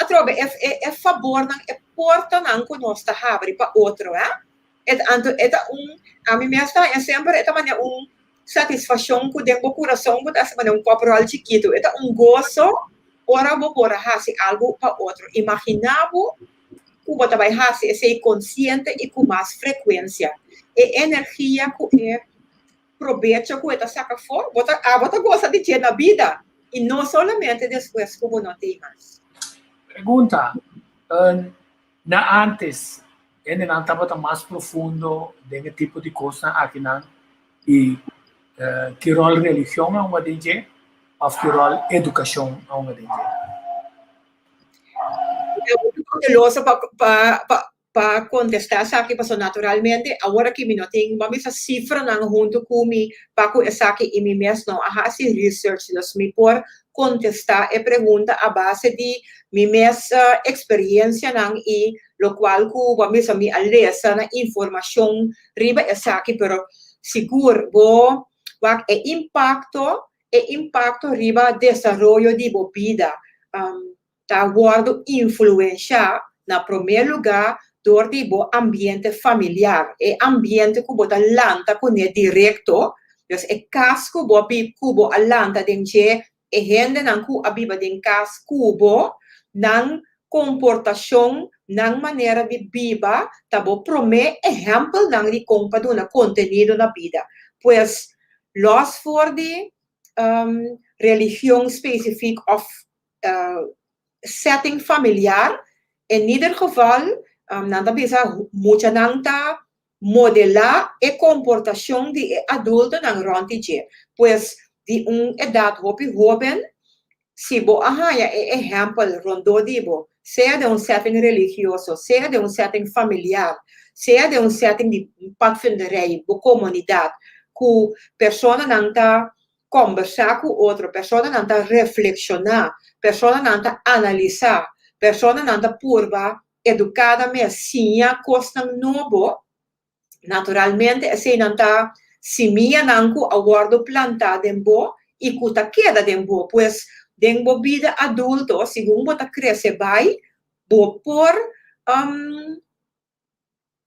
D: Atrobe e e e fabornan, e portanan ku nos ta habri pa otro, hè. E ta anto e ta un, ami mes ta haña semper e ta manera un satisfashon ku den bo kurason bo ta hasi manera un kòp ròl chikitu. E ta un goso ora bo por a hasi algu pa otro. Imaginá bo ku bo ta bai hasi esei konsiente i ku mas frekuensia. E energia ku e probecho ku e ta saka afó, bo ta abo ta gosa di dje na bida i no solamente despues ku bo no tin mas.
C: Pregunta, Na ántes, hendenan tabata mas profundo den e tipo di kosnan akinan i ki ròl religion a hunga den dje òf ki ròl edukashon a hunga den dje?
D: Mi ta hopi kouteloso pa pa pa kontestá esaki pasobra naturalmente awor aki mi no tin bo a bisa sifranan huntu ku mi pa ku esaki i mi mes no a hasi research dus mi por kontestá e pregunta a base di mi mes eksperiencianan i lokual ku bo a bisa mi a lesa na informashon riba esaki pero sigur bo wak e impakto e impakto riba desaroyo di bo bida ta wòrdu influenshá na promé lugá dor di bo ambiente familiar, e ambiente ku bo ta lanta kuné direkto, dus e kas ku bo a bib ku bo a lanta den dje, e hendenan ku a biba den kas ku bo, nan komportashon, nan manera di biba ta bo promé ehèmpelnan di kon pa duna kontenido na bida. Pues, lòs for di religion spesifik òf setting familiar, en ieder geval nan ta bisa muchanan ta modelá e komportashon di e adultonan rònt di dje. Pues di un edat hopi hóben, si bo a haña e ehèmpel rondó di bo, sea den un setting religioso, sea den un setting familiar, sea den un setting di padvinderij, bo komunidat, ku personanan ta kòmbersá ku otro, personanan ta reflekshoná, personanan ta analisá, personanan ta purba educada mes siña cosnan nobo, naturalmente eseinan ta simianan cu a wordo planta den bo y cu ta keda den bo. Pues den bo bida adulto, segun bo ta crece bay, bo por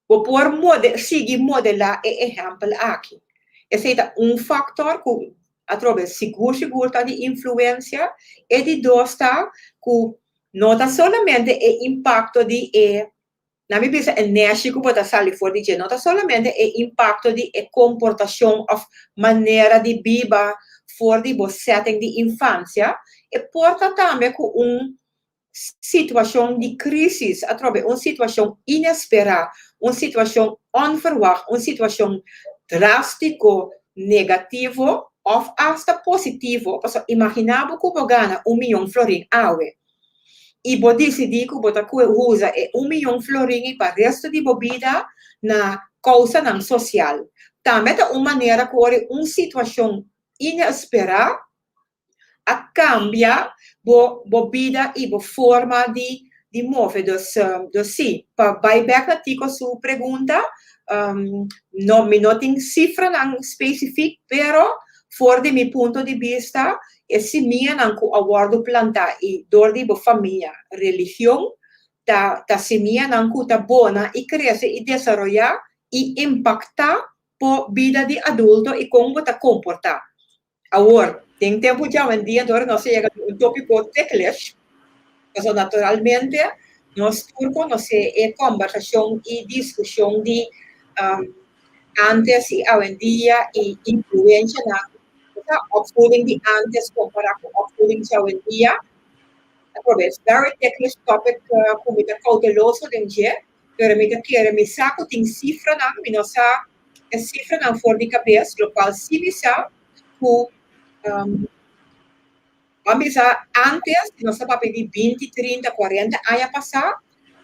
D: bo por sigui modela e ehempel aki. Esey ta un factor cu atrobe sigur sigur ta di influencia. E di dos ta cu no ta solamente e impacto di e, na mi bisa e neshi cu bo ta sali for di dje, no ta solamente e impacto di e comportacion of manera di biba for di bo setting di infancia, e por ta tambe cu un situacion di crisis, atrobe un situacion inespera, un situacion onverwacht, un situacion drastico, negativo of hasta positivo, pasobra imagina bo cu bo gana un miyon florin awe y bo dicidi cu bo ta usa e un miyon florin y pa resto di bo bida na causanan social. Tambe ta un manera cu ora un situacion inespera a kambia bo bo bida i bo forma di di move. Dus sí, pa bai bèk na Tico su pregunta, no, mi no tin sifranan spesífiko, pero for di mi punto di bista, e simianan ku a wòrdu plantá i dor di bo famia, religion, ta simianan ku ta bona i krese i desaroyá i impaktá bo bida di adulto i kon bo ta komportá. Awor, den tempu di awendia, anto nos a yega na un tópiko ticklish, pasobra naturalmente nos tur konosé e kombersashon i diskushon di antes i awendia i influenshanan, opvoeding di antes kompará ku opvoeding di awendia. Aprobe, very ticklish topic ku mi ta kouteloso den dje, pero mi ta kere mi sa ku tin sifranan, mi no sa e sifranan for di kabes, lokual sí mi sa ku ban bisa antes, nos ta papia di 20, 30, 40 aña pasá,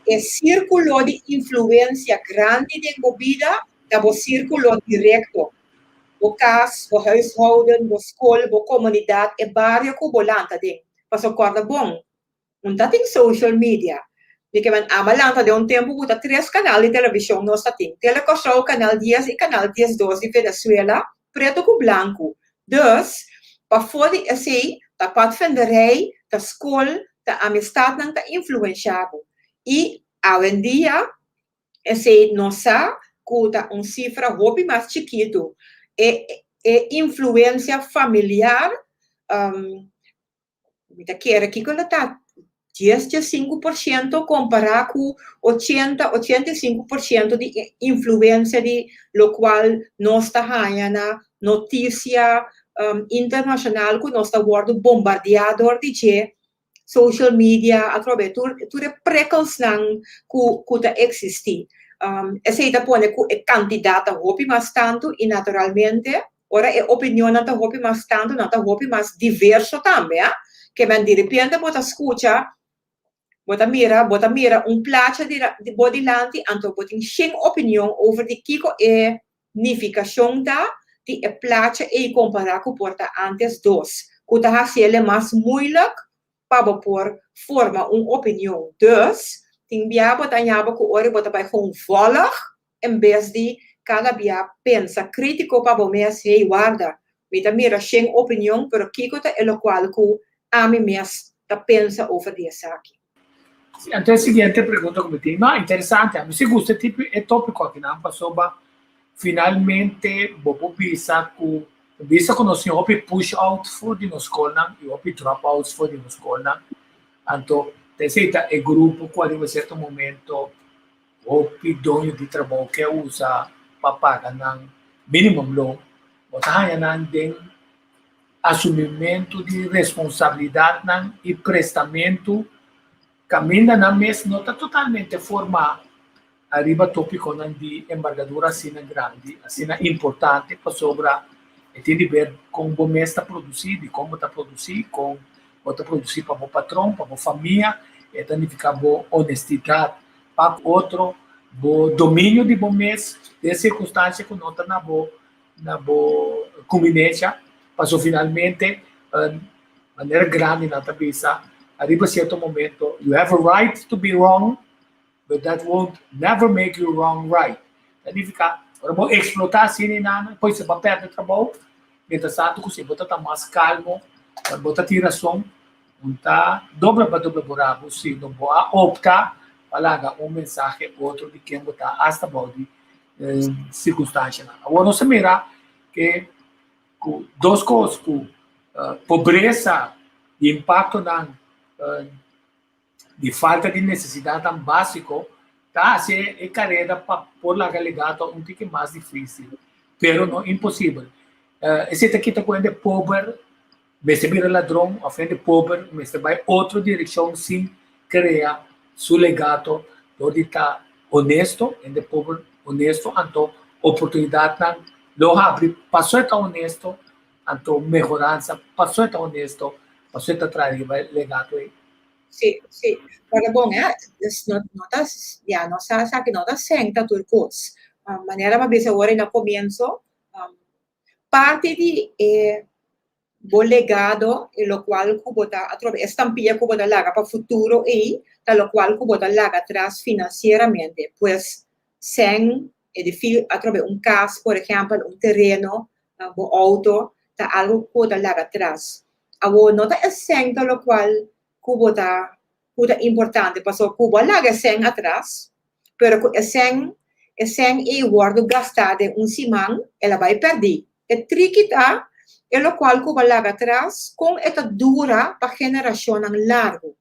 D: e sírkulo di influensia grandi den bo bida ta bo sírkulo direkto. Bo kas, bo huishouden, bo skol, bo komunidat, e bario ku bo lanta den. Paso kòrda bon, no tatin social media. Di ke men ami a lanta den un tempu ku ta tres kanal di televishon nos tatin. Tele Kòrsou, Kanal 10 i Kanal 12 di Venezuela, pretu ku blanku. Dus, pafó di esei, ta padvinderij, ta skol, ta amistatnan ta influensiá bo. I awendia, esei nos sa ku ta un sifra hopi mas chikitu. E influensia familiar, mi ta kere kiko lo ta 10 5% kompará ku 80, 85% di influensia di lokual nos ta haña na notisia internashonal ku nos ta wòrdu bombardeá dor di dje, social media, atrobe tur e prikkelsnan ku ta eksistí. Esei ta pone ku e kantidat ta hopi mas tantu i naturalmente ora e opinionnan ta hopi mas tantu, nan ta hopi mas diverso tambe, ah? Ke men di repente bo ta skucha, bo ta mira un placha di bo dilanti, anto bo tin 100 opinion over di kiko e nifikashon ta di e placha ei kompará ku por ta antes dos. Ku ta hasié mas moeilijk pa bo por forma un opinion. Dus, tin bia bo ta haña ku ora bo ta bai gewoon volg, en bes di kada bia pensa krítiko pa bo mes, "Hey, warda, mi ta mira 100 opinion, pero kiko ta e lokual ku ami mes ta pensa over di esaki?"
C: Sí, anto e siguiente pregunta ku mi tin, no, interesante, ami sí gusta e tipo e tópiko aki nan pasobra finalmente bo por bisa ku nos tin hopi push out for di nos skolnan i hopi drop outs for di nos skolnan. Anto, esei ta e grupo ku ariba sierto momento hopi doño di trabou ke usa pa paga nan minimum loan, bo ta haña nan den asumimentu di responsabilidatnan i prestamentu kaminda nan mes no ta totalmente formá ariba tópikonan di envergadura asina grandi, asina importante, pasobra e tin di ber kon bo mes ta produsí, di kon bo ta produsí, kon bo ta produsí pa bo patron, pa bo famia, e ta nifiká bo honestidat pa otro, bo dominio di bo mes, den sirkunstansia ku no ta na bo konveniensia, paso finalmente, manera grandi nan ta bisa, ariba sierto momento, "You have a right to be wrong, but that won't never make you wrong right." Ta nifiká, ora bo eksplotá asina nan, pues bo pèrdè trabou, mientras tantu ku si bo ta mas kalmo, bo ta tin rason, no ta dobla pa dobla bo rabo, sino bo a opta pa laga un mensahe otro di ken bo ta hasta bou di sirkunstansianan. Awor nos a mira ku dos kos ku pobresa i impaktonan di falta di nesesidatnan básiko ta hasi e karera pa por laga legado un tiki mas difísil, pero no imposibel. Esei ta kita ku hende pober mester bira ladron òf hende pober mester bai otro direkshon sin krea su legado dor di ta honesto, hende pober honesto, anto oportunidatnan lo habri paso e ta honesto, anto mehoransa paso e ta honesto, paso e ta traha riba legado ei.
D: Sí. Pero bon, dus no ta, ja, no sa ku no ta sèn ta tur kos. Manera mi a bisa awor na komienso, parti di e Bo legado e lokual ku bo ta atrobe e stampia ku bo ta laga pa futuro ei ta lokual ku bo ta laga atras finansieramente. Pues sèn edifio atrobe un kas por ehèmpel, un tereno, bo outo ta algu ku bo ta laga atras. Awor no ta e sèn ta lokual ku bo ta ku ta importante pasobra ku bo a laga e sèn atras pero ku e sèn e sèn ei wòrdu gastá den un siman el a bai pèrdí. E triki ta e lokual ku bo a laga atras kon e ta dura pa generashonnan largu.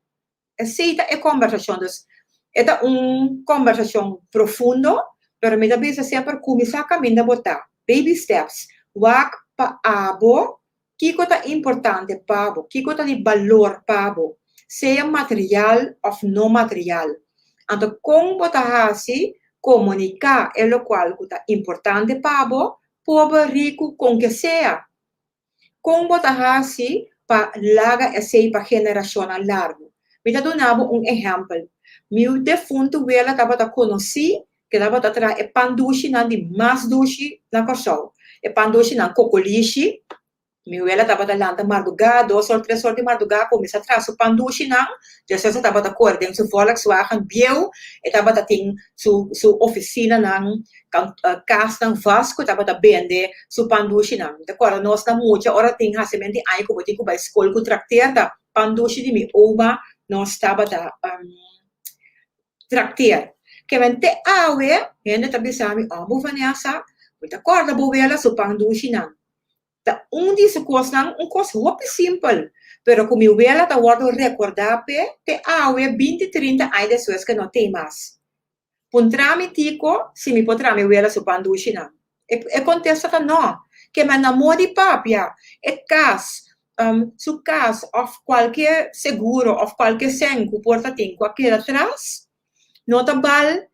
D: Esei ta e kòmbersashon. Dus e ta un kòmbersashon profundo pero mi ta bisa semper kuminsá kaminda bo ta, baby steps, wak pa abo Kiko ta importante pa bo? Kiko ta di balor pa bo, sea material òf no material? Anto kon bo ta hasi komuniká e lokual ku ta importante pa bo, pober, riku, kon ke sea? Kon bo ta hasi pa laga esei pa generashonnan largu? Mi ta duna bo un ehèmpel. Mi defuntu wela tabata konosí ke tabata traha e pan dushinan di mas dushi na Kòrsou. E pan dushinan kokolishi, mi wela tabata lanta mardugá, dos or, tres or di mardugá, kuminsá traha su pan dushinan, despues e tabata kore den su Volkswagen bieu, e tabata tin su su ofisinanan, kasnan vast ku e tabata bende su pan dushinan. Mi ta kòrda nos na mucha ora tin hasimentu di aña ku bo tin ku bai skol ku trakter ta pan dushi di mi oma nos tabata trakteer. Ke men te awe, hende ta bisa mi, Oh, bo Vanessa, bo ta kòrda bo wela su pan dushinan. Ta un di su kosnan, un kos hopi simpel, pero ku mi wela ta wòrdu rekordá p'e te awe, binti, trinta aña despues ke no t'ei mas. Puntra mi tiko si mi por traha mi wela su pan dushinan. E kontesta ta no. Ke men na modi papia, e kas, su kas òf kualke seguro òf kualke sèn ku por ta tin ku a keda tras, no ta bal,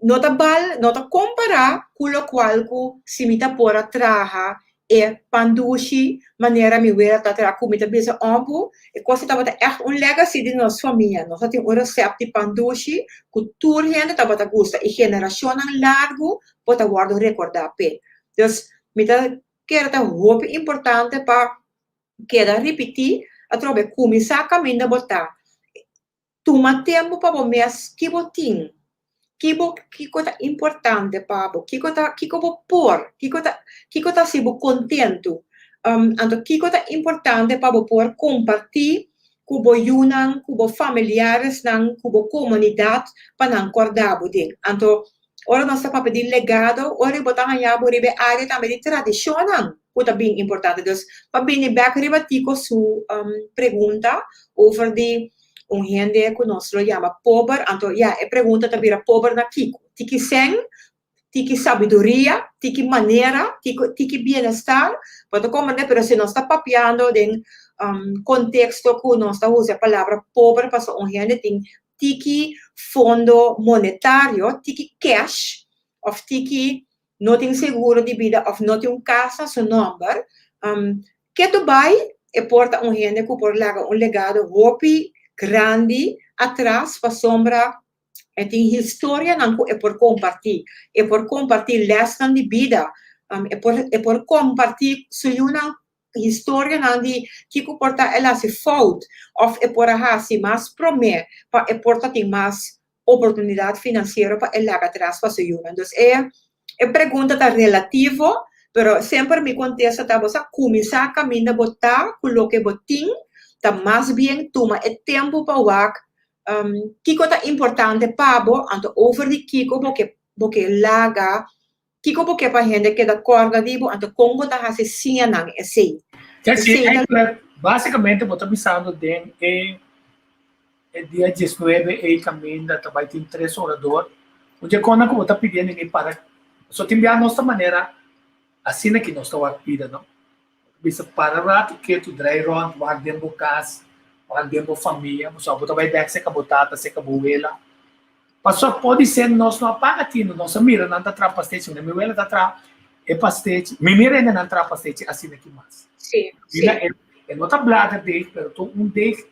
D: no ta bal, no ta kompará ku lokual ku si mi ta por a traha e pan dushi manera mi wela ta traha ku mi ta bisa òmbu e kos ei tabata ègt un legacy di nos famia. Nos a tin un resèpt di pan dushi ku tur hende tabata gusta i generashonnan largu por ta wòrdu rekordá p'e. Dus mi ta kere ta hopi importante pa keda ripití atrobe kuminsá kaminda bo ta. Tuma tempu pa bo mes ki bo tin, ki bo kiko ta importante pa bo, kiko ta kiko bo por, kiko ta kiko ta hasi bo kontentu, anto kiko ta importante pa bo por kompartí ku bo yunan, ku bo familiaresnan, ku bo komunidat pa nan kòrda bo den. Anto ora nos ta papia di legado, ora bo ta haña bo riba e área tambe di tradishonnan ku ta bin importante. Dus pa bini bèk riba Tico su pregunta over di un hende ku nos lo yama pober, anto ya e pregunta ta bira pober na kiko? Tiki sèn, tiki sabiduria, tiki manera, tiki tiki bienestar? Bo ta komprende? Pero si nos ta papiando den konteksto ku nos ta usa e palabra pober pasobra un hende tin tiki fondo monetario, tiki cash òf tiki no tin seguro di bida òf no tin un kas na su nòmber, ke tu bai e por ta un hende ku por laga un legado hopi grandi atras pasobra e tin historianan ku e por kompartí, e por kompartí lèsnan di bida, e por e por kompartí su yunan historianan di kiko por ta el hasi fout òf e por a hasi mas promé pa e por ta tin mas oportunidat finansiero pa e laga atras pa su yunan. Dus e e pregunta ta relativo, pero semper mi kontesta ta bo sa kuminsá kaminda bo ta ku loke bo tin, ta mas bien tuma e tempu pa wak kiko ta importante pa bo, anto over di kiko bo ke bo ke laga, kiko bo ke pa hende keda kòrda di bo, anto kon bo ta hasi siña nan esei.
C: Esei ta. Básikamente bo ta bisando den e E dia diesnuebe ei kaminda ta bai tin tres orador. Un dje kona ku bo ta pidiendo mi para so tin bia nos ta manera asina ki nos ta wak bida no. Bisa para ratu ketu drai rònt wak den bo kas, wak den bo famia, pasobra bo ta bai bèk seka bo tata, seka bo wela. Pasobra podisé nos no a paga tinu, nos a mira nan ta traha pastechi, mi wela ta traha e pastechi, mi mira hende nan traha pastechi asina ki mas. Mira e no ta bladerdeeg pero ta un deeg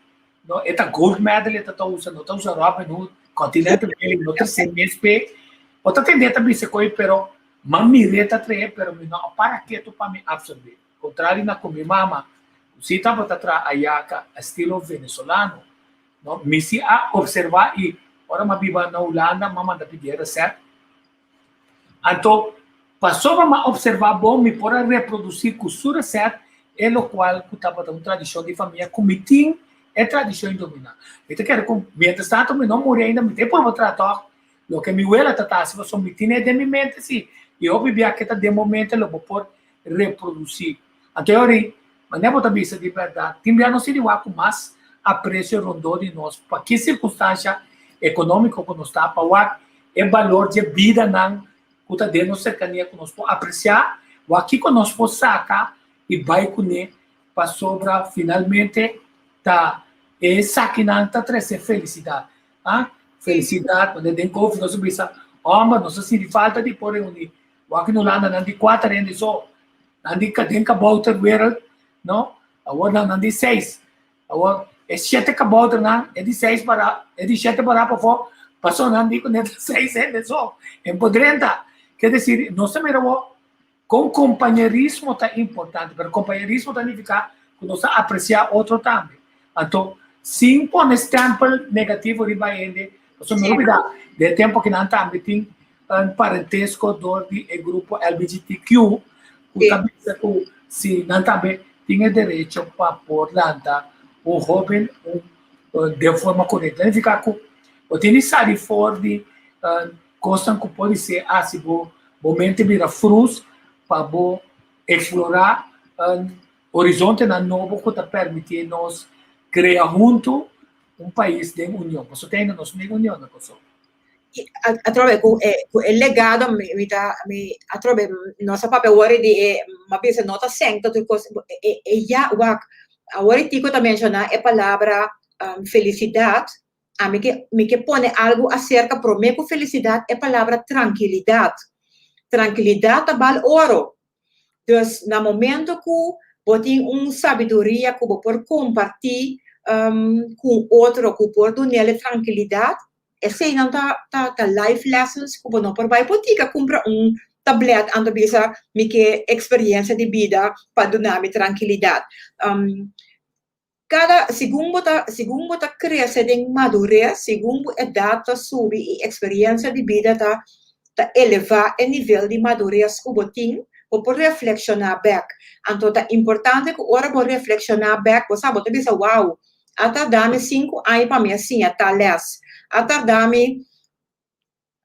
C: No, e ta gold medal e ta ta usa, no ta usa Robin Hood, Continental Milling, no ta se mes pe. Bo ta tende ta bisa koi, pero ma mir'é ta trae, pero mi no a para ketu pa mi absorbe. Kontrali na ku mi mama, ku si tabata traha ayaka estilo venezolano, no? Mi si a observá i ora mi a biba na Hulanda, mi a manda pidi e resèpt. Anto, pasobra mi a observá bon, mi por a reprodusí ku su resèpt e lokual ku tabata un tradishon di famia ku mi tin e tradishon i dominá. Mi ta kere ku miéntras tantu mi no muri ainda, mi ta e purba traha tòg loke mi wela ta ta hasi pasobra mi tin e den mi mente si i hopi bia ke ta den bo mente lo bo por reprodusí. Anto e ora ei, manera bo ta bisa di bèrdat, tin bia nos tin di wak ku mas apresio rondó di nos pa ki sirkunstansha ekonómiko ku nos ta, pa wak e balor dje bidanan ku ta den nos serkania ku nos por apresiá, wak kiko nos por saka i bai kuné pasobra finalmente ta esakinan ta trese felisidat. Ah, felisidat, manera den Covid nos a bisa, hòmber, nos a sinti falta di por reuní. Wak in Hulanda nan di kuater hende so. Nan di den kabouterwereld, no? Awor nan nan di seis. Awor e shete kabouternan, e di seis para, e di shete para pafó, paso nan di ku net seis hende so. En por drenta. Ke desir, nos ta mira awor kon kompañerismo ta importante, pero kompañerismo ta nifiká ku nos ta apresiá otro tambe. Anto, sin pone stèmpel negativo riba hende, pasobra no olbidá, den e tempu akinan tambe tin un parentesko dor di e grupo LBGTQ ku ta bisa ku si nan tambe tin e derecho pa por lanta un hoben un den forma korekto. Ta nifiká ku bo tin di sali for di kosnan ku podi ser hasi bo bo mente bira frus pa bo eksplorá horizontenan nobo ku ta permití nos krea huntu un pais den union. Pasobra te ainda nos no den union na Kòrsou.
D: Atrobe ku e ku e legado mi mi ta mi atrobe nos a papia awor di e mi a bisa no ta sèn ta tur kos e e ya wak awor e Tico ta menshoná e palabra felisidat ami ke mi ke pone algu aserka promé ku felisidat e palabra trankilidat trankilidat ta bal oro Dus na momento ku bo tin un sabiduria ku bo por kompartí ku un otro ku por dun'el e trankilidat, eseinan ta ta ta life lessons ku bo no por bai botika kumpra un tablet anto bisa mi ke eksperiencia di bida pa duna mi trankilidat. Kada segun bo ta segun bo ta krese den madures, segun bo edat ta subi i eksperiencia di bida ta ta elevá e nivel di madures ku bo tin, bo por reflekshoná bèk. Anto ta importante ku ora bo reflekshoná bèk, bo sa bo ta bisa, wow, a tarda mi sinku aña pa mi a siña tal lès, a tarda mi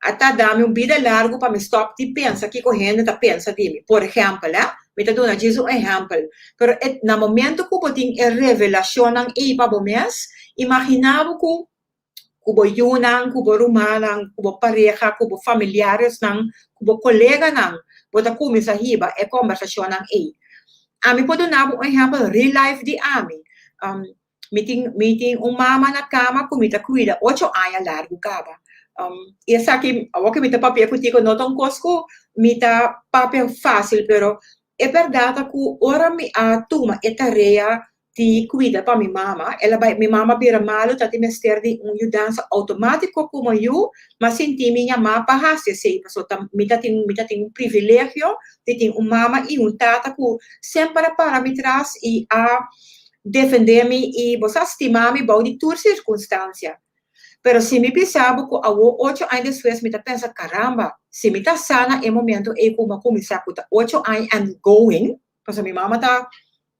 D: A tarda mi un bida largu pa mi stòp di pensa kiko hende ta pensa di mi. Por ehèmpel, eh, mi ta duna djis un ehèmpel. Pero e, na momentu ku bo tin e revelashonnan ei pa bo mes, imaginá bo ku ku bo yunan, ku bo rumannan, ku bo pareha, ku bo familiaresnan, ku bo koleganan, bo ta kuminsá hiba e kòmbersashonnan ei. Ami por duna bo un ehèmpel real life di ami. Mi tin mi tin un mama na kama ku mi ta kuida ocho aña largu kaba. I esaki awor ku mi ta papia kutigo no ta un kos ku mi ta papia fásil pero e bèrdat ta ku ora mi a tuma e tarea di kuida pa mi mama el a bai mi mama bira malu ta tin mester di un yudansa outomátiko komo yu m'a sinti mi yamá pa hasi esei pasobra ta mi ta tin mi ta tin un privilegio di tin un mama i un tata ku semper a para mi tras i a defendé mi i bo sa stima mi bou di tur sirkunstansia. Pero si mi bisa bo ku awor ocho aña despues mi ta pensa, Karamba, si mi ta sa na e momento ei ku mi a kuminsá ku ta ocho aña and going, pasobra mi mama ta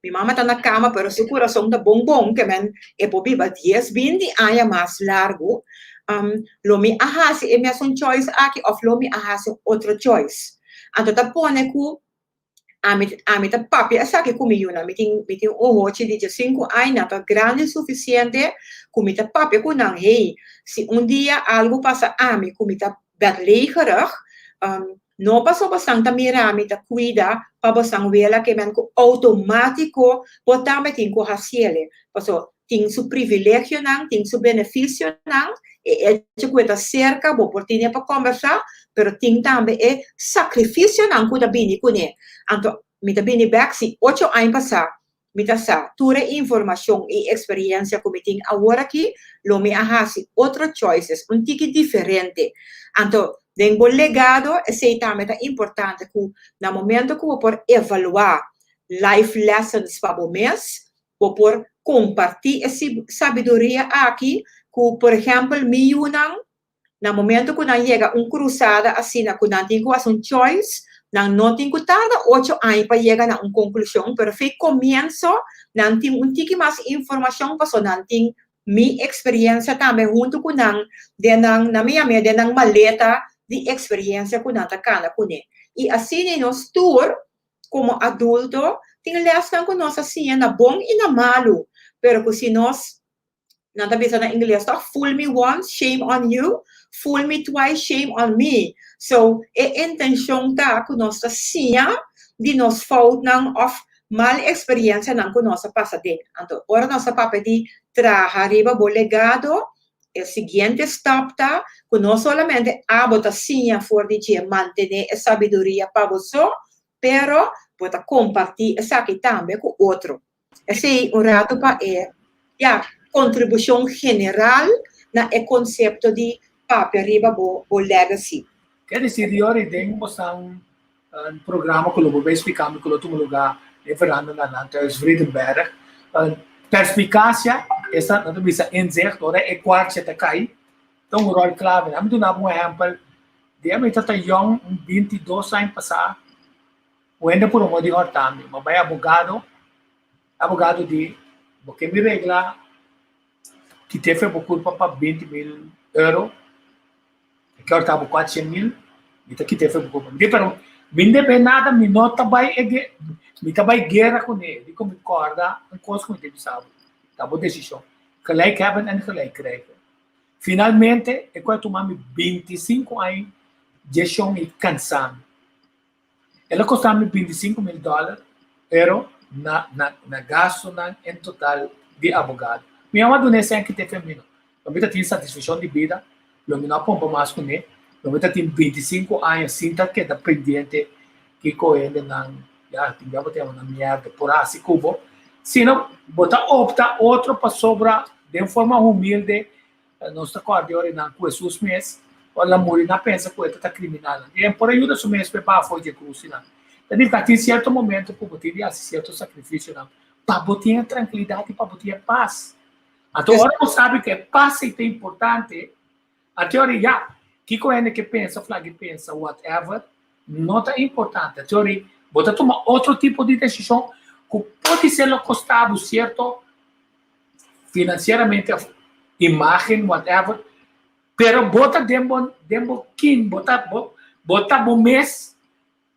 D: mi mama ta na kama pero su kurason ta bon bon ke men e por biba dies binti aña mas largu, lo mi a hasi e mesun choice aki òf lo mi a hasi un otro choice? Anto ta pone ku Ami ami ta papia esaki ku mi yunan. Mi tin mi tin un hochi di diesinku aña, nan ta grandi sufisiente ku mi ta papia ku nan, hey, si un dia algu pasa ami ku mi ta bedlegerig, no paso bosan ta mira mi ta kuida pa bosan wela ke men ku outomátiko bo tambe tin ku hasiele. Paso tin su privilegionan, tin su beneficionan, e hecho cu e ta cerca, bo por tine pa combersa, pero tin tambe e sacrificionan cu ta bini cune. Anto, mi ta bini bek, si ocho aña pasa, mi ta sa tur e informacion y experiencia cu mi tin awor aki, lo mi a haci otro choices, un tiki diferente. Anto, den bo legado, esey tambe ta importante cu na momento cu bo por evalua. life lessons pa bo mes, bo por kompartí e sabiduria aki ku, por ehèmpel, mi yunan, na momento ku nan yega un krusada asina ku nan tin ku hasi un choice, nan no tin ku tarda 8 aña pa yega na un konklushon, pero for di komienso nan tin un tiki mas informashon, paso nan tin mi eksperensia tambe huntu ku nan, den nan, na mi yam'é, den nan maleta di eksperensia ku nan ta kana kuné. I asina nos tur, komo adulto, tin lesnan ku nos a siña na bon i na malu, pero ku si nos, nan ta bisa na ingles toch, "Fool me once, shame on you; fool me twice, shame on me." So, e intenshon ta ku nos ta siña di nos foutnan òf mal eksperensianan ku nos a pasa den. Anto, ora nos a papia di traha riba bo legado, e siguiente stap ta ku no solamente abo ta siña for di dje, mantené e sabiduria pa bo, pero bo ta kompartí esaki tambe ku otro. Esei un ratu pa e, ya, kontribushon general na e konsepto di papia riba bo legacy.
C: Ke desir, Yori, den un programa ku lo bo splika ku lo tuma lugá na veranda na Landhuis Vredenberg. Perspikasia, esta nan bisa inzicht, ora e kwartje ta kai, ta un ròl klave. Ami duna un ehèmpel, dia mi tabata yòn, un 22 aña pasá, hende a purba di hòrta mi, m'a bai abogado, abogado di, "Bo ke mi regla, kit'é for bo kurpa pa 20 mil euro, ke hòrta bo 400 mil, mi ta kit'é for bo kurpa." Mi di, "Pero mi no debe nada, mi no ta bai, mi ta bai guera kuné." Di ku mi kòrda un kos ku mi ta bisa bo, ta bo desishon. Gelijk hebben en gelijk krijgen. Finalmente, e kos a tuma mi 25 aña geshon i kansa mi. El a kosta mi 25 mil dòler, pero na gastunan en total di abogado. Mi a duna esei ku te mi no. Lo mi tin satisfakshon di bida, lo mi no a pompa mas kuné, lo mi tin 25 aña sin ta keda pendiente ku hendenan, ya, tin ya bo na mierda, por asina ku bo. Sino, bo ta opta otro pasobra di forma humilde, nos ta kòrda nan ku Jesus mes, ora muri nan a pensa ku e ta kriminal. I por yuda su mes pa for di krus nan. Anto, tin sierto momento ku bo tin di hasi sierto sakrifisionan, pa bo tin trankilidat i pa bo tin pas. Anto, ora bo sabi ku pas ta importante, anto ora ya, kiko hende ke pensa, flag pensa, whatever, no ta importante. Anto, ora bo ta tuma otro tipo di desishon ku por ser lo kosta bo sierto finansieramente, imágen, whatever, pero bo ta den bo kin, bo ta bo mes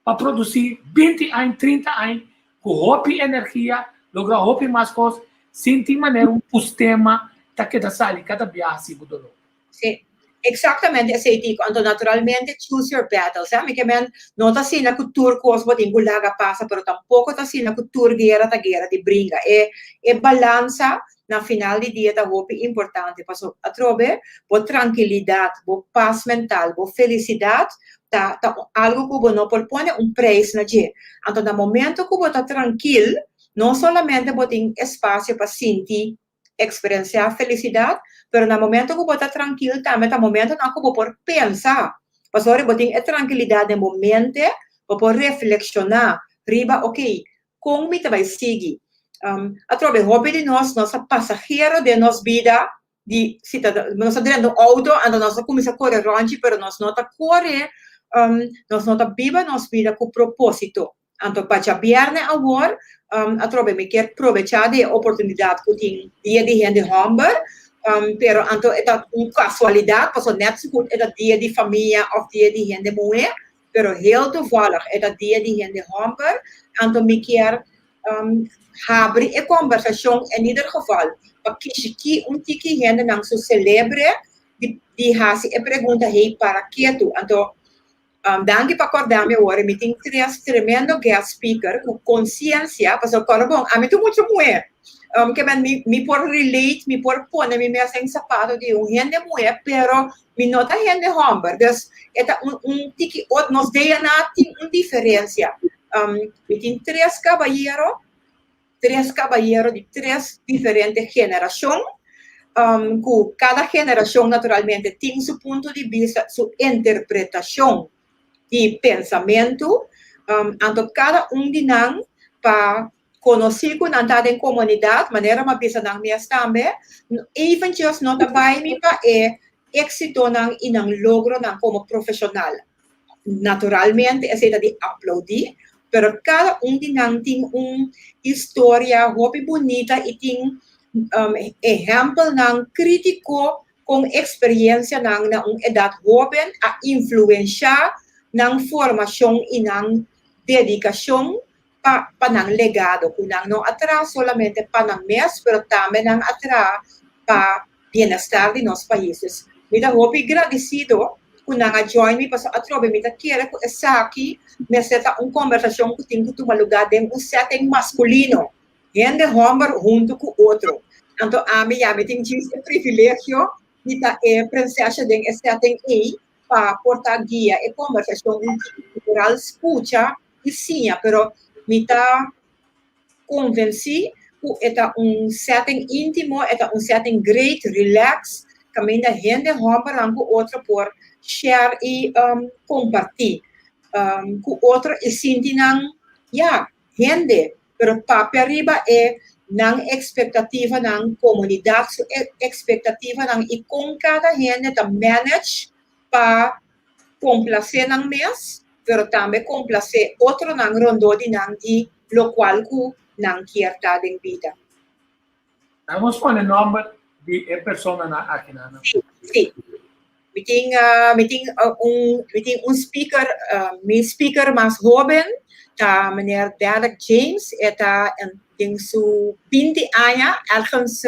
C: pa produsí 20 aña, 30 aña, ku hopi energia, logra hopi mas kos, sin tin manera un pustema ta keda sali kada biaha si bo doló.
D: Sí, exactamente esei Tico. Anto, naturalmente, choose your battles. Eh? Mi ke men, no ta asina ku tur kos bo tin ku laga pasa, pero tampoko ta asina ku tur guera ta guera di bringa. E balansa na final di dia ta hopi importante. Paso atrobe, bo trankilidat, bo pas mental, bo felisidat, ta algu ku bo no por pone un prijs na dje. Anto, na momento ku bo ta trankil, no solamente bo tin espasio pa sinti, eksperensiá felisidat, pero na momento ku bo ta trankil tambe ta momentonan ku bo por pensa. Pasobra bo tin e trankilidat den bo mente, bo por reflekshoná riba, ok, kon mi ta bai sigui? Atrobe, hopi di nos ta pasahero den nos bida di si ta, nos ta drenta un outo, anto nos ta kuminsá kore ròntji, pero nos no ta kore, nos no ta biba nos bida ku propósito. Anto, pa djabièrnè awor, atrobe mi ke probechá di e oportunidat ku tin Dia di Hende Hòmber, pero anto e ta un kasualidat, paso net so goed e ta Dia di Famia òf Dia di Hende Muhé, pero heel toevallig e ta Dia di Hende Hòmber, anto mi ke habri e kombersashon in ieder geval, pa kishiki un tiki hendenan su selebre di hasi e pregunta, "Hey, para ketu?" Anto, danki pa kòrda mi awor, mi tin tres tremendo guest speaker ku konsiensia, pasobra kòrda bon, ami ta mucha muhé. Ke men mi por relate, mi por pone mi mes den sapato di un hende muhé, pero mi no ta hende hòmber. Dus, e ta un tiki ot, nos DNA tin un diferensia. Mi tin tres kabayero di tres diferente generashon, ku kada generashon naturalmente tin su punto di bista, su interpretashon di pensamentu, anto kada un di nan. Pa konosí ku nan ta den komunidat, manera m'a bisa nan mes tambe, eventjes no ta bai mi pa e éksitonan i nan logronan komo profeshonal. Naturalmente esei ta di aploudí, pero kada un di nan tin un historia hopi bunita i tin ehèmpelnan krítiko kon eksperiencianan na un edat hóben a influenshá nan formashon i nan dedikashon pa pa nan legado, ku nan no a traha solamente pa nan mes, pero tambe nan a traha pa bienestar di nos pais. Dus mi ta hopi gradisido ku nan a join mi pasobra atrobe mi ta kere ku esaki mester ta un kombersashon ku tin ku tuma lugá den un setting maskulino, hende hòmber huntu ku otro. Anto ami ya mi tin djis e privilegio di ta e prinsesha den e setting ei pa por ta guia e kombersashon un tiki kultural, skucha i siña, pero mi ta konvensí ku e ta un setting íntimo, e ta un setting great, relax, kaminda hende hòmbernan ku otro por share i kompartí ku otro i sinti nan, ya, hende, pero papia riba e nan ekspektativanan, komunidat su ekspektativanan i kon kada hende ta manage pa komplasé nan mes, pero tambe komplasé otronan rondó di nan di lokual ku nan kier ta den bida.
C: Nos pone nòmber di e personanan akinan.
D: Sí, sí. Mi tin, mi tin un, mi tin un speaker, mi speaker mas hóben ta meneer Derek James, e ta den su 20 aña, ergens,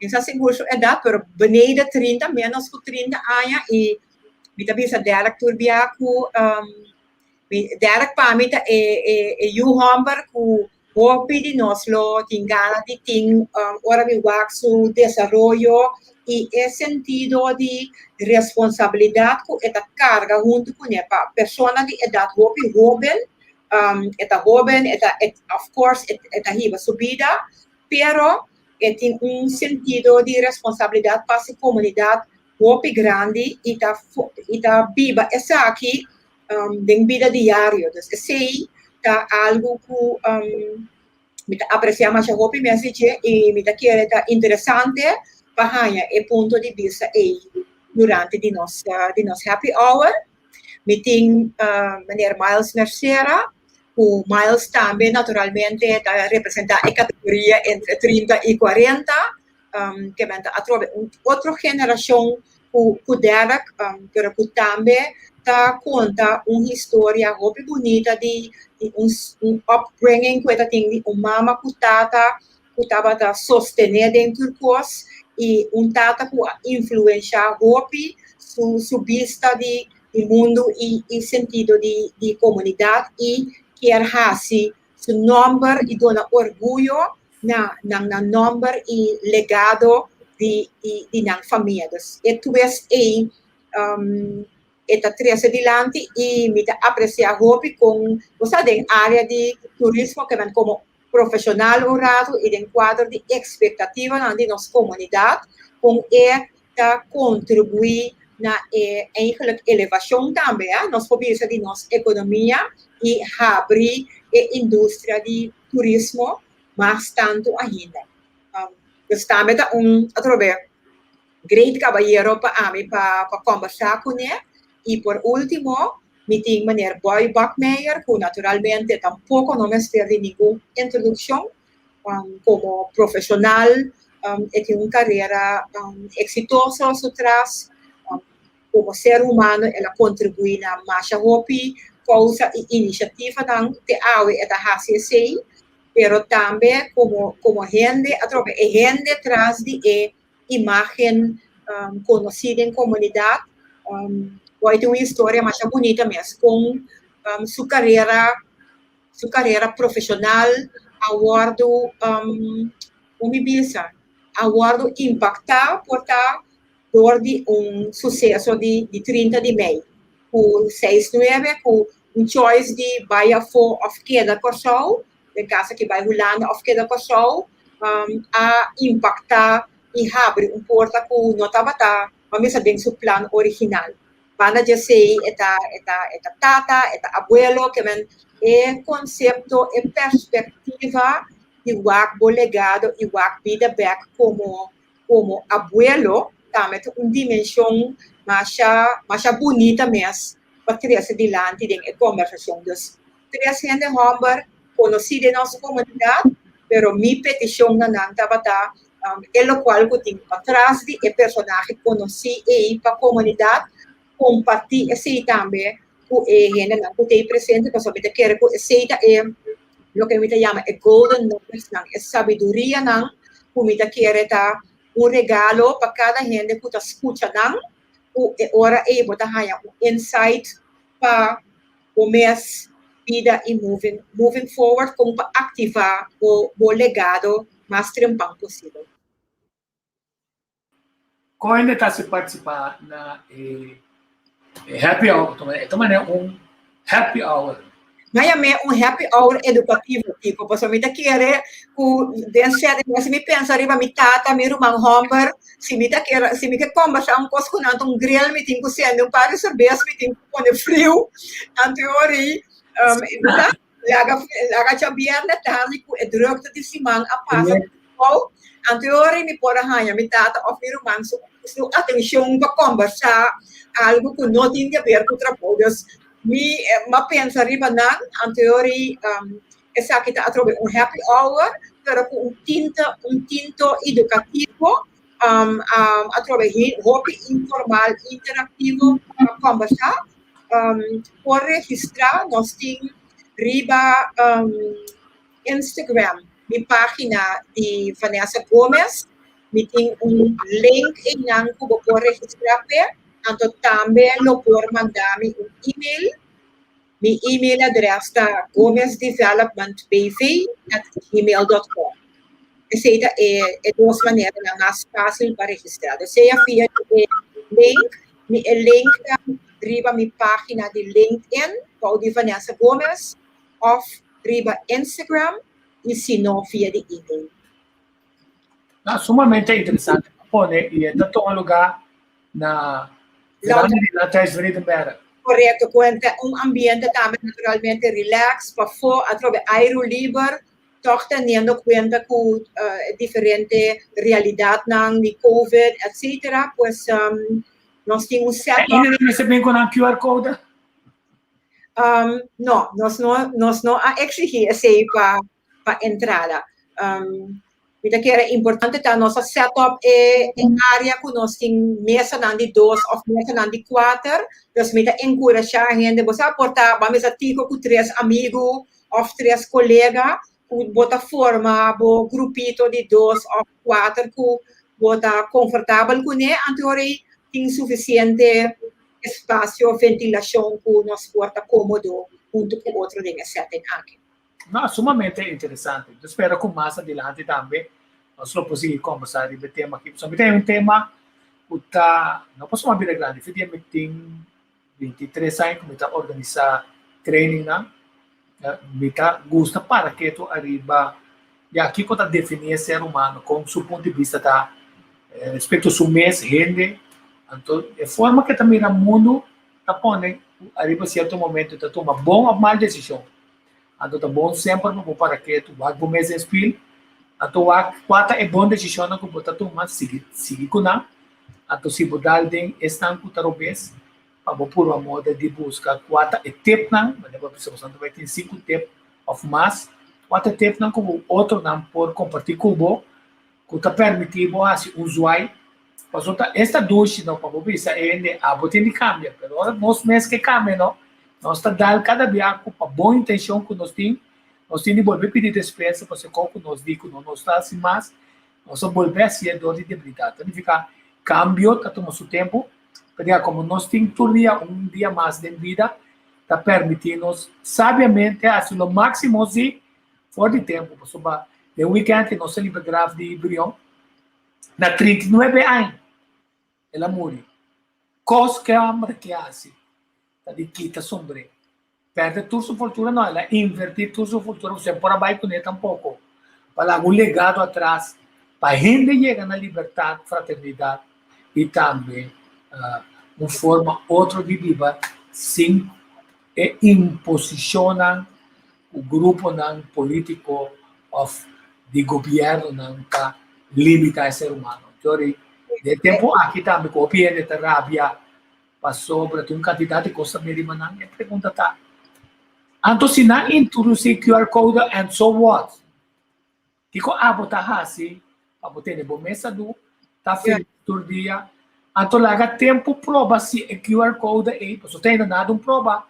D: mi sa sigur su edat, pero beneden 30, ménos ku 30 aña, i mi ta bisa Derek tur bia ku Derek pa mi ta e e e yu hòmber ku hopi di nos lo tin gana di tin ora mi wak su desaroyo i e sentido di responsabilidat ku e ta karga huntu kuné pa persona di edat hopi hóben, e ta hóben e ta of course e ta hiba su bida pero e tin un sentido di responsabilidat pa su komunidat hopi grandi i ta i ta biba esaki den bida diario. Dus esei ta algu ku mi ta apresiá masha hopi mes di dje i mi ta kere ta interesante pa haña e punto di bista ei durante di nos di nos happy hour. Mi tin meneer Miles Mercera, ku Miles tambe naturalmente ta representá e kategoria entre 30 i 40. Ke men ta atrobe un otro generashon ku ku Derek, pero ku tambe ta konta un historia hopi bunita di di un un upbringing ku e ta tin di un mama ku tata ku tabata sostené den tur kos i un tata ku a influenshá hopi su su bista di di mundu i i sentido di di komunidat i kier hasi su nòmber i duna orguyo na nan nan nòmber i legado di di di nan famia. Dus e twist ei e ta trese dilanti i mi ta apresiá hopi kon bo sa den área di turismo ke men komo profeshonal un ratu i den kuadro di ekspektativanan di nos komunidat kon e ta kontribuí na e eigenlijk elevashon tambe, nos por bisa di nos ekonomia i habri e industria di turismo mas tantu ainda. Dus tambe ta un atrobe great kabayero pa ami pa pa kombersá kuné. I por último mi tin meneer Boy Bakmeijer ku naturalmente tampoko no mester di ningun introdukshon. Komo profeshonal e tin un karera eksitoso su tras. Komo ser humano el a kontribuí na masha hopi kousa i inisiativanan te awe e ta hasi esei, pero tambe komo komo hende atrobe e hende tras di e imágen konosí den komunidat. Boy tin un historia masha bunita mes kon su karera su karera profeshonal a wòrdu kon mi bisa a wòrdu impaktá por ta dor di un suseso di di 30 di mei ku seis nuebe ku un choice di bai afó òf keda Kòrsou, den kaso ki bai Hulanda òf keda Kòrsou, a impaktá i habri un porta ku no tabata, ban bisa, den su plan original. Banda di esei e ta e ta e ta tata, e ta abuelo, ke men e konsepto, e perspektiva di wak bo legado i wak bida bèk komo komo abuelo tambe ta un dimenshon masha masha bunita mes pa trese dilanti den e kombersashon. Dus tres hende hòmber konosí den nos komunidat, pero mi petishon na nan tabata e lokual ku tin patras di e personahe konosí ei pa komunidat, kompartí esei tambe ku e hendenan ku ta ei presente, pasobra mi ta kere ku esei ta e loke mi ta yama e golden nuggetsnan, e sabidurianan ku mi ta kere ta un regalo pa kada hende ku ta skucha nan, ku e ora ei bo ta haña un insight pa bo mes bida i moving moving forward kon pa aktivá bo bo legado mas trempan posibel.
C: Kon hende ta hasi partisipá na e happy hour? E ta manera un happy hour.
D: Nan yam'é un happy hour edukativo, Kiko, pasobra mi ta kere ku den sèt si mi pensa riba mi tata, mi ruman hòmber, si mi ta kere, si mi ke kòmbersá un kos ku nan ta un grill mi tin ku sende un par di serbes, mi tin ku pone friu, anto e ora ei laga laga djabièrnè tardi ku e drukte di siman a pasa ku anto e ora ei mi por a haña mi tata òf mi ruman su su atenshon pa kòmbersá algu ku no tin di aber ku trabou. Dus Mi a pensa riba nan, anto e ora ei esaki ta atrobe un happy hour, pero ku un tinta, un tinto edukativo, atrobe hopi informal, interaktivo pa kòmbersá. Por registrá, nos tin riba Instagram mi página di Vanessa Gomez, mi tin un link einan ku bo por registrá p'e, anto tambe lo por manda mi un email. Mi email adrès ta gomezdevelopmentbv@gmail.com. Esei ta e e dos maneranan mas fásil pa registrá. Dus sea via di e link, mi e link ta riba mi página di LinkedIn, bou di Vanessa Gomez, òf riba Instagram i si no via di email.
C: Ta sumamente interesante pa pone i e ta tuma lugá na veranda di Landhuis Vredenberg.
D: Korekto, ku un ambiente tambe naturalmente relax, pafó atrobe airu liber, tòg teniendo kuenta ku e diferente realidatnan di covid etcetera, pues nos tin un setup.
C: Ainda nan mester bin ku nan QR code?
D: Um, no, nos no, nos no a exigí esei pa, pa entrada. Um, mi ta kere importante ta nos a set up e, e área ku nos tin mesanan di dos of mesanan di kuater. Dus mi ta enkurashá hende, bo sa por ta, ban bisa tiko ku tres amigu of tres kolega, ku bo ta forma bo grupito di dos of kuater ku bo ta konfortabel kuné, anto ora ei tin sufisiente espasio, ventilashon ku nos por ta kómodo huntu ku otro den e setting aki.
C: No, sumamente interesante. Mi ta spera ku mas adilanti tambe nos lo por sigui kombersá riba e tema aki. Pasobra mi ta hay un tema ku ta, no pasobra mi a bira grandi, for dia mi tin 23 aña ku mi ta organisá trainingnan, mi ta gusta para ketu ariba ya kiko ta definí e ser humano, kon su punto di bista ta respecto su mes hende, anto e forma ke ta mira mundu ta pone ariba cierto momento ta tuma bon of mal decision. Anto ta bon semper pa bo para ketu, wak bo mes den spiel, anto wak kua ta e bon decisionnan ku bo ta tuma, sigui sigui ku nan, anto si bo dal den esnan ku ta robes, pa bo purba moda di buska kua ta e tipnan, manera bo a bisa boso ta bai tin sinku tip of mas, kua ta e tipnan ku bo otronan por kompartí ku bo, ku ta permití bo hasi un zwai, pasobra ta esta dushi no pa bo bisa e hende abo tin di kambia, pero ora nos mes ke kambia no, nos ta dal kada bia ku pa bon intenshon ku nos tin, nos tin di bolbe pidi despensa pasobra e kos ku nos di ku no nos ta hasi mas, nos a bolbe hasié dor di debilidat. Ta nifiká kambio ta tuma su tempu, pasobra komo nos tin tur dia un dia mas den bida, ta permití nos sabiamente hasi lo máksimo si For di tempu, pasobra den weekend nos a liba graf di Brion. Na 39 aña el a muri. Kos ku e hòmber ke hasi ta di kita sombré. Pèrdè tur su fortuna? No, el a invertí tur su fortuna, pasobra e por a bai kuné tampoko. Pa laga un legado atras pa hende yega na libertat, fraternidat i tambe. Un forma otro di biba sin e imposishonnan ku gruponan polítiko òf di gobièrnunan ta limitá e ser humano. Tori, den tempu aki tambe ku hopi hende ta rabia pasobra tin un kantidat di kos ta mira riba nan, e pregunta ta, anto si nan introdusí QR code and so what? Kiko abo ta hasi pa bo tene bo mes salú, ta felis tur dia? Anto laga tempu proba si e QR code ei, pasobra ta ainda nada un proba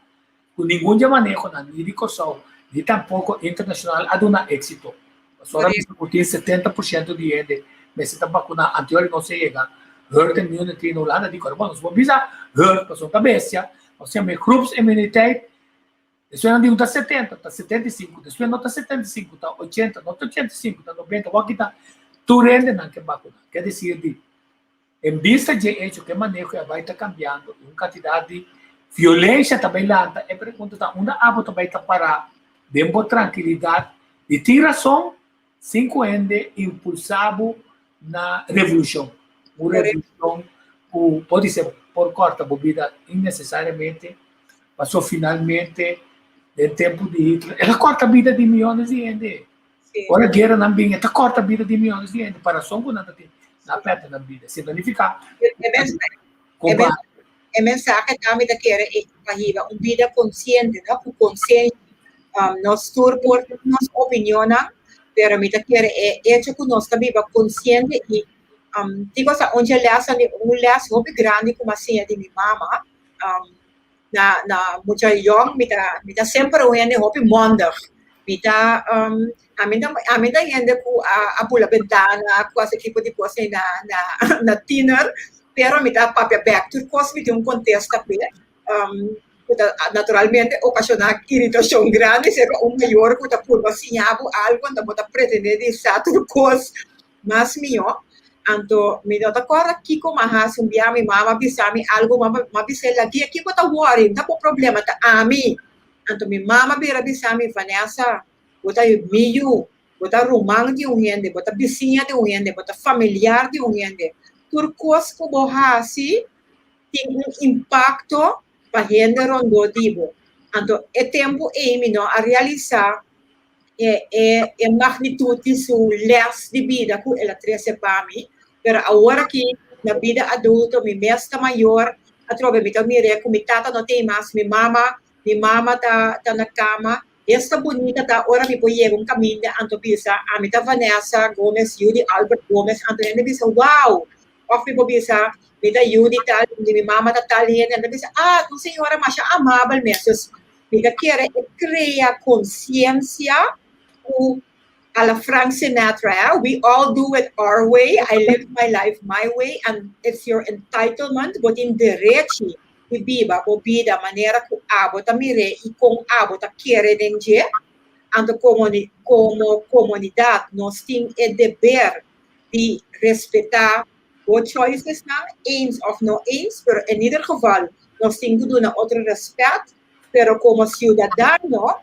C: ku ningun di e manehonan, ni di Kòrsou, ni tampoko internashonal a duna éksito. Pasobra ora bisa ku tin 70% di hende mester ta bakuná anteor nos a yega herd immunity na Hulanda di kòrda. Bon, nos por bisa herd pasobra ta bestia, nos yama e groepsimmuniteit. Despues nan di un ta 70, ta 75, despues no ta 75, ta 80, no ta 85, ta 90, wak kita tur hendenan ke bakuná. Ke desir di, en bista dje echo ku e maneho a bai ta kambiando i un kantidat di violensha ta bai lanta, e pregunta ta unda abo ta bai ta pará den bo trankilidat di tin rason sin ku hende impulsá bo na revolushon, un revolushon ku podise por kòrta bo bida innesesariamente, paso finalmente den tempu di Hitler el a kòrta bida di miyones di hende. Ora gueranan bin e ta kòrta bida di miyones di hende pa rason ku nan ta tin nan a pèrdè nan bida. Esei ta nifiká
D: kombate. E mensahe tambe ta kere e pa hiba un bida konsiente, no? Ku konsenshi. Nos tur por tin nos opinionnan, pero mi ta kere e echo ku nos ta biba konsiente i tin cosa un dje lèsnan di un lès hopi grandi ku mi a siña di mi mama na na mucha yòn mi ta mi ta semper un hende hopi mondig. Mi ta ami ta ami ta hende ku a a bula bentana ku hasi tipo di kos ei na na na tiner pero mi ta papia bèk tur kos mi tin un kontesta p'e ku ta naturalmente okashoná iritashon grandi serka un mayor ku ta purba siña bo algu anto bo ta pretendé di sa tur kos mas mihó. Anto mi no ta kòrda kiko m'a hasi un bia mi mama a bisa mi algu m'a bis'é lagia kiko ta wòri no ta bo problema ta ami. Anto mi mama bira bisa mi Vanessa bo ta mi yu bo ta ruman di un hende bo ta bisiña di un hende bo ta familiar di un hende tur kos ku bo hasi tin un impakto pa hende rondó di bo. Anto e tempu ei mi no a realisá e e e magnitut di su lès di bida ku el a trese pa mi, pero awor aki na bida adulto mi mes ta mayor, atrobe mi ta mir'é ku mi tata no t'ei mas, mi mama mi mama ta ta na kama, esta bunita ta ora mi por yega un kaminda anto bisa ami ta Vanessa Gomez yu di Albert Gomez anto hende bisa wow! Òf mi por bisa mi ta yu di tal di mi mama ta tal hende anto bisa ah un señora masha amabel mes dus mi ta kere e krea konsiensia ku a la Frank Sinatra eh we all do it our way I live my life my way and it's your entitlement bo tin derechi di biba bo bida manera ku abo ta mir'é i kon abo ta kere den dje anto komo komo komunidat nos tin e deber di respetá bo choicesnan, eens of no eens, pero en ieder geval nos tin ku duna otro respet, pero komo siudadano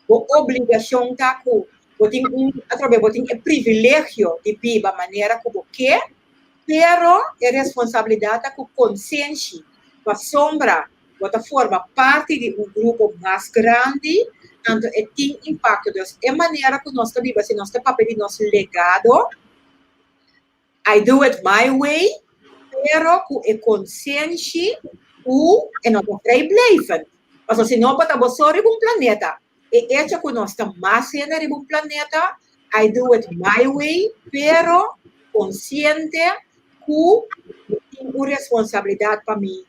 D: bo obligashon ta ku bo tin un, atrobe bo tin e privilegio di biba manera ku bo ke, pero e responsabilidat ta ku konsenshi, pasobra bo ta forma parti di un grupo mas grandi, anto e tin impakto. Dus e manera ku nos ta biba, si nos ta papia di nos legado, I do it my way, pero ku e konsenshi ku e no ta vrijblijvend. Pasobra si no bo ta bo so riba un planeta. E echo ku nos ta mas hende riba un planeta, I do it my way, pero konsiente ku mi tin un responsabilidat pa mi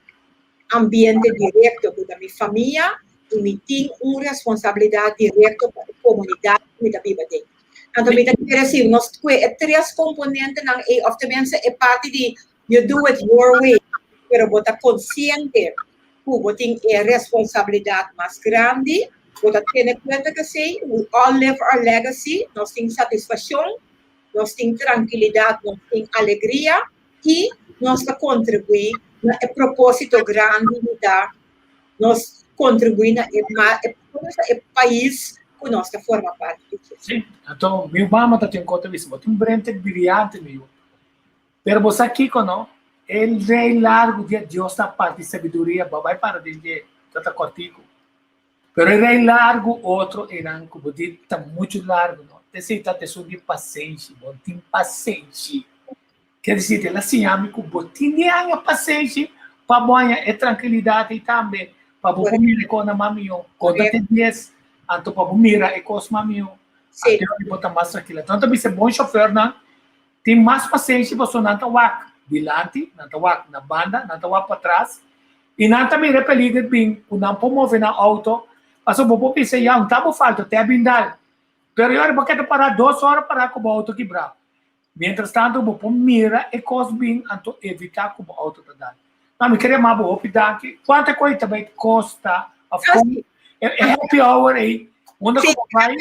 D: ambiente direkto ku ta mi famia i mi tin un responsabilidat direkto pa e komunidat ku mi ta biba den. Anto mi ta kere si nos kue e tres komponentenan ei òf tenminste e parti di you do it your way pero bo ta konsiente ku bo tin e responsabilidat mas grandi, bo ta tene kuenta ku esei, we all live our legacy, nos tin satisfashon, nos tin trankilidat, nos tin alegria i nos ta kontribuí na e propósito grandi di ta nos kontribuí na e e pais ku nos ta forma parti di dje.
C: Sí, anto mi mama ta tin kos ta bisa, bo tin un brente briyante mi yu. Pero bo sa kiko no? E rei largu dia Dios ta parti sabiduria, bo bai para den dje, ta ta kòrtiku. Pero e rei largu otro einan ku bo di ta muchu largu no. Esei ta esun di pasenshi, bo tin pasenshi. Ker disi el a siña mi ku bo tin di haña pasenshi pa bo haña e trankilidat ei tambe, pa bo por mira e kosnan mas mihó. Konta te dies, anto pa bo mira e kos mas mihó. Anto bo ta mas trankil. Anto nan ta bisa e bon shofèrnan Tin mas pasenshi pasobra nan ta wak dilanti, nan ta wak na banda, nan ta wak patras i nan ta mira e peliger bin ku nan por move nan outo pasobra bo por bisa ya un ta bo falta te a bin dal pero e ora bo keda para dos ora para ku bo outo kibrá. Mientras tanto bo por mira e kos bin anto evita ku bo outo ta dal. No, mi kere yama bo hopi danki. Kuantu e kos ta bai kosta of kon e happy hour ei unda ku bo bai?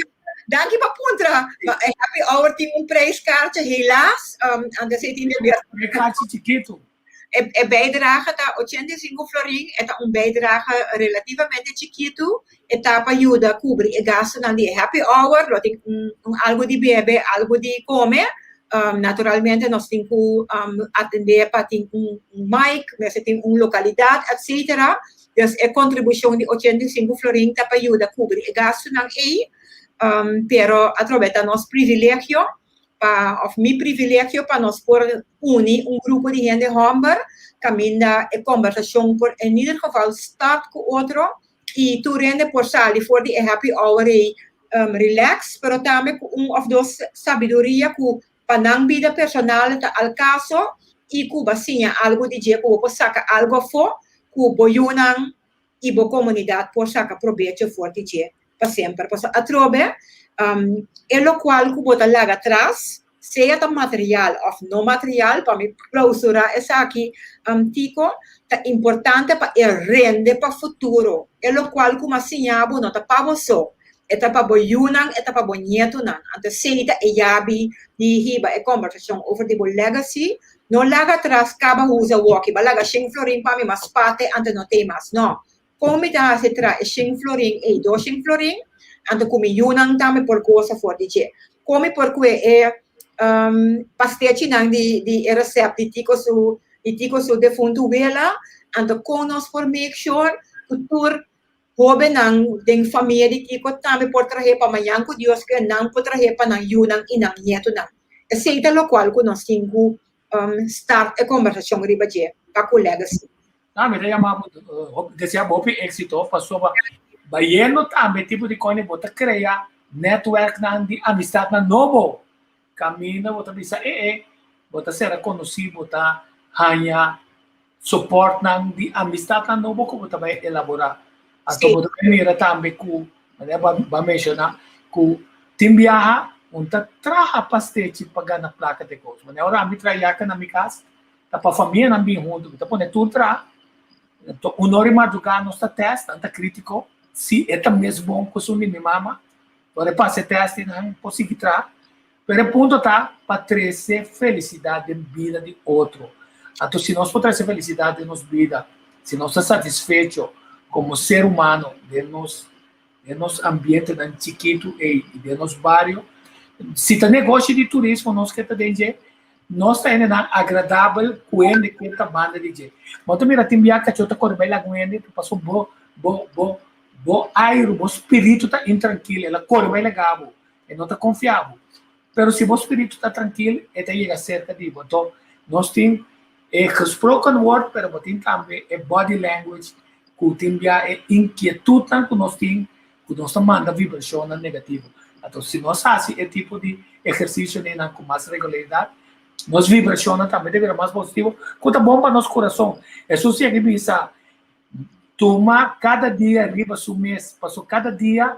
D: Danki pa puntra. Ma e happy hour tin un prijskaartje helaas. Antes ei tin de bes.
C: E kaartje chikitu.
D: E bijdrage ta 85 florin. E ta un bijdrage relativamente chikitu. E ta pa yuda kubri e gastunan di e happy hour. Lo tin un algu di bebe, algu di kome. Naturalmente nos tin ku atendé pa tin un mic, mester tin un lokalidat, etcetera. Dus e kontribushon di 85 florin ta pa yuda kubri e gastunan ei. Pero atrobe ta nos privilegio pa, òf mi privilegio pa nos por uni un grupo di hende hòmber kaminda e kombersashon por en ieder geval start ku otro i tur hende por sali for di e happy hour ei relax, pero tambe ku un òf dos sabiduria ku pa nan bida personal ta al kaso i ku bo a siña algu di dje ku bo por saka algu afó ku bo yunan i bo komunidat por saka probecho for di dje pa semper. Pasobra atrobe e lokual ku bo ta laga atras sea ta material òf no material, pa mi klousurá esaki Tico, ta importante pa e rende pa futuro. E lokual ku mi a siña bo no ta pa bo so, e ta pa bo yunan, e ta pa bo nietunan. Anto esei ta e yabi di hiba e kombersashon over di bo legacy. No laga atras kaba usa woki, bo a laga shen florin pa mi, mas pate anto no t'ei mas. No. Kon mi ta hasi tra e shen florin ei dos shen florin, anto ku mi yunan tambe por gosa for di dje. Kon mi por kue e pastechinan di di e resèpt di Tico su di Tico su defuntu wela, anto kon nos por make sure ku tur hóbennan den famia di Tico tambe por trah'é pa mañan ku Dios ke nan por trah'é pa nan yunan i nan nietunan. Esei ta lokual ku nos tin ku start e kombersashon riba dje pa ku legacy.
C: No, mi ta yama bo, desea bo hopi éxito pasobra bayendo tambe tipo di kos bo ta krea netwerknan di amistadnan nobo. Kaminda bo ta bisa e e, bo ta sera konosí, bo ta haña supportnan di amistadnan nobo ku bo ta bai elaborá. Anto bo ta bai mira tambe ku, manera bo a menshoná, ku tin biaha un ta traha pastechi pa gana plaka di e kos. Manera ora ami traha yaka na mi kas, Ta pa famianan bin huntu, mi ta pone tur traha. Anto un ora i madrugá nos ta tèst, nan ta krítiko si e ta mes bon ku esun di mi mama. Ora e pasa e tèst ei nan por sigui traha. Pero e punto ta pa trese felisidat den bida di otro. Anto si nos por trese felisidat den nos bida, si nos ta satisfecho komo ser humano den nos den nos ambientenan chikitu ei i den nos bario, si ta negoshi di turismo nos ke ta den dje, Nos ta hendenan agradabel ku hende ke ta banda di dje. Bo ta mira tin bia kachó ta kore bai laga un hende pasobra bo bo bo bo airu, bo spiritu ta intrankil, el a kore bai laga bo, e no ta konfia bo. Pero si bo spiritu ta trankil, e ta yega serka di bo. Anto nos tin e gesproken woord, pero bo tin tambe e body language ku tin bia e inkietutnan ku nos tin ku nos ta manda vibrashonnan negativo. Anto si nos hasi e tipo di ehersisionan ku mas regularidat, nos vibrashonnan tambe ta bira mas positivo, ku ta bon pa nos kurason. Hesus yega i bisa, Tuma kada dia riba su mes, pasobra kada dia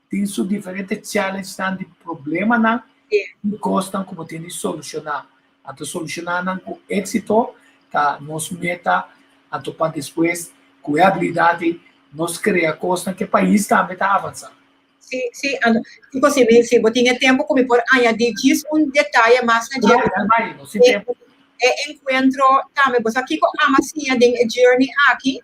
C: tin su diferente challengenan di problemanan i kosnan ku bo tin di solushoná. Anto solushoná nan ku éksito ta nos meta, anto pa despues ku e abilidat ei nos krea kosnan ku e pais tambe ta avansá.
D: Sí, sí, anto kiko si mi si bo tin e tempu ku mi por añadí djis un detaye mas na dje.
C: Bai, bai, nos tin tempu.
D: E enkuentro tambe, bo sa kiko ama siña den e journey aki?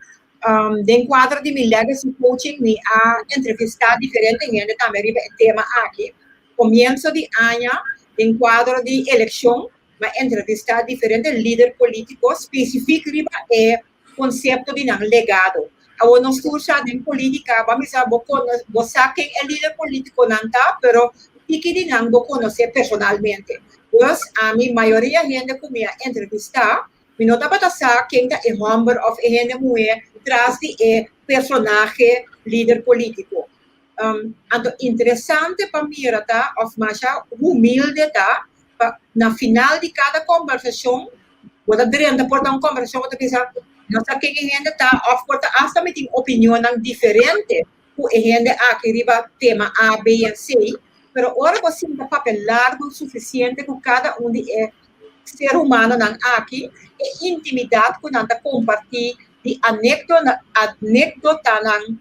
D: Den kuadro di mi legacy coaching mi a entrevistá diferente hende tambe riba e tema aki. Komienso di aña den kuadro di elekshon. M'a entrevistá diferente lider polítiko spesifik riba e konsepto di nan legado. Awor nos tur sa den polítika, bo a misa bo kono, bo sa ken e lider polítikonan ta, pero tiki di nan bo konosé personalmente. Dus ami mayoria hende ku mi a entrevistá, mi no tabata sa ken ta e hòmber òf e hende muhé tras di e personahe lider polítiko. Anto interesante pa mira ta òf masha humilde ta pa na final di kada kombersashon bo ta drenta por ta un kombersashon bo ta bisa no sa ken e hende ta òf por ta asta mi tin opinionnan diferente ku e hende aki riba tema A, B en C, pero ora bo sinta papia largu sufisiente ku kada un di e ser humanonan aki, e intimidat ku nan ta kompartí di anekdotanan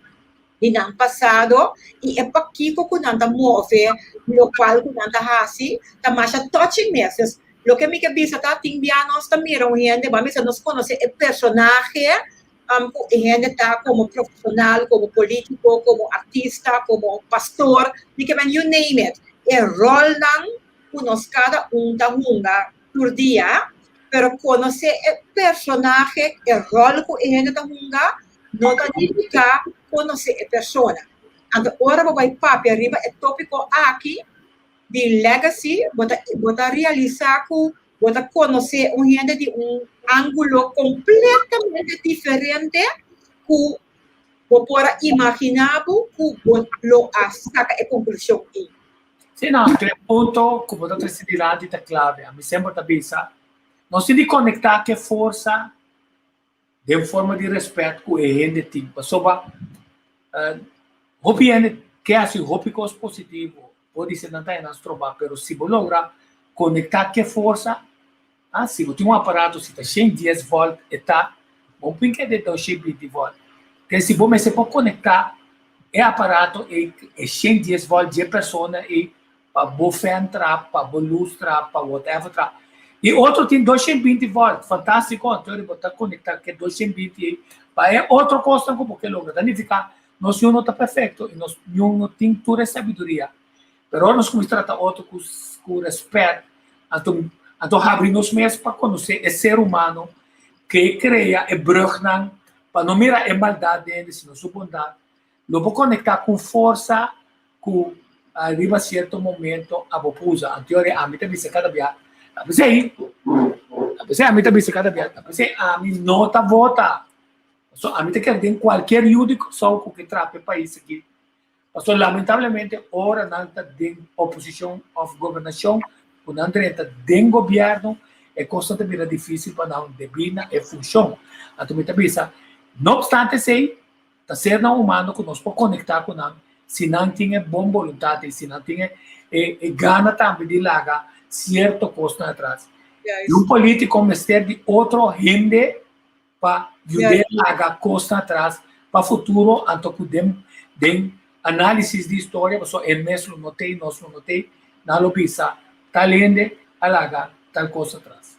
D: di nan pasado i e pakiko ku nan ta move, lokual ku nan ta hasi, ta masha touching mes. Dus, loke mi ke bisa ta, tin bia nos ta mira un hende, bo a mester nos konosé e personahe ku e hende ta komo profeshonal, komo polítiko, komo artista, komo pastor, mi ke men you name it. E ròlnan ku nos kada un ta hunga tur dia, pero konosé e personahe, e ròl ku e hende ta hunga, No ta nifiká konosé e persona. Anto ora bo bai papia riba e tópiko aki di legacy, bo ta bo ta realisá ku bo ta konosé un hende di un ángulo kompletamente diferente ku bo por a imaginá bo ku bo lo a saka e konklushon ei.
C: Sí, no, e punto ku bo ta trese dilanti ta klave. Ami semper ta bisa, nos tin di konektá ku e forsa Den forma di rèspèt ku e hende tin. Pasobra hopi hende ke hasi hopi kos positivo, por di ser nan ta nan strobá, pero si bo logra konektá ku e forsa, si bo tin un aparato si ta 110 vòlt e ta, bo no por keda e 220 vòlt. Te si bo mester por konektá e aparato ei, e 110 vòlt dje persona ei pa bo fan traha, pa bo luz traha, pa whatever traha. Y otro tin 220 volt, fantástico, anto bo ta conecta ke 220 ei pa e otro cosnan cu bo ke logra. Ta nifica nos niun no ta perfecto y nos niun no tin tur e sabiduria. Pero ora nos cuminsa trata otro cu cu respet, anto anto habri nos mes pa conoce e ser humano ke crea e brugnan pa no mira e maldad den hende sino su bondad. Lo bo conecta cu forsa cu riba cierto momento abo por usa. Anto ora ami ta bisa cada bia, ta p'esei, ta p'esei ami ta bisa cada bia, ta p'esei ami no ta vota. Pasobra ami ta kere den cualkier yu di Kòrsou cu ke traha p'e pais aki. Pasobra lamentablemente ora nan ta den oposicion of gobernacion cu nan drenta den gobierno e cosnan ta bira dificil pa nan debí na e funcion. Anto mi ta bisa, no obstante esei, Ta sernan humano ku nos por konektá ku nan si nan tin e bon boluntat i si nan tin e e gana tambe di laga sierto kosnan atras. I un polítiko mester di otro hende pa yud'é laga kosnan atras pa futuro anto ku den den análisis di historia pasobra e mes lo no t'ei, nos lo no t'ei, nan lo bisa tal hende a laga tal kos atras.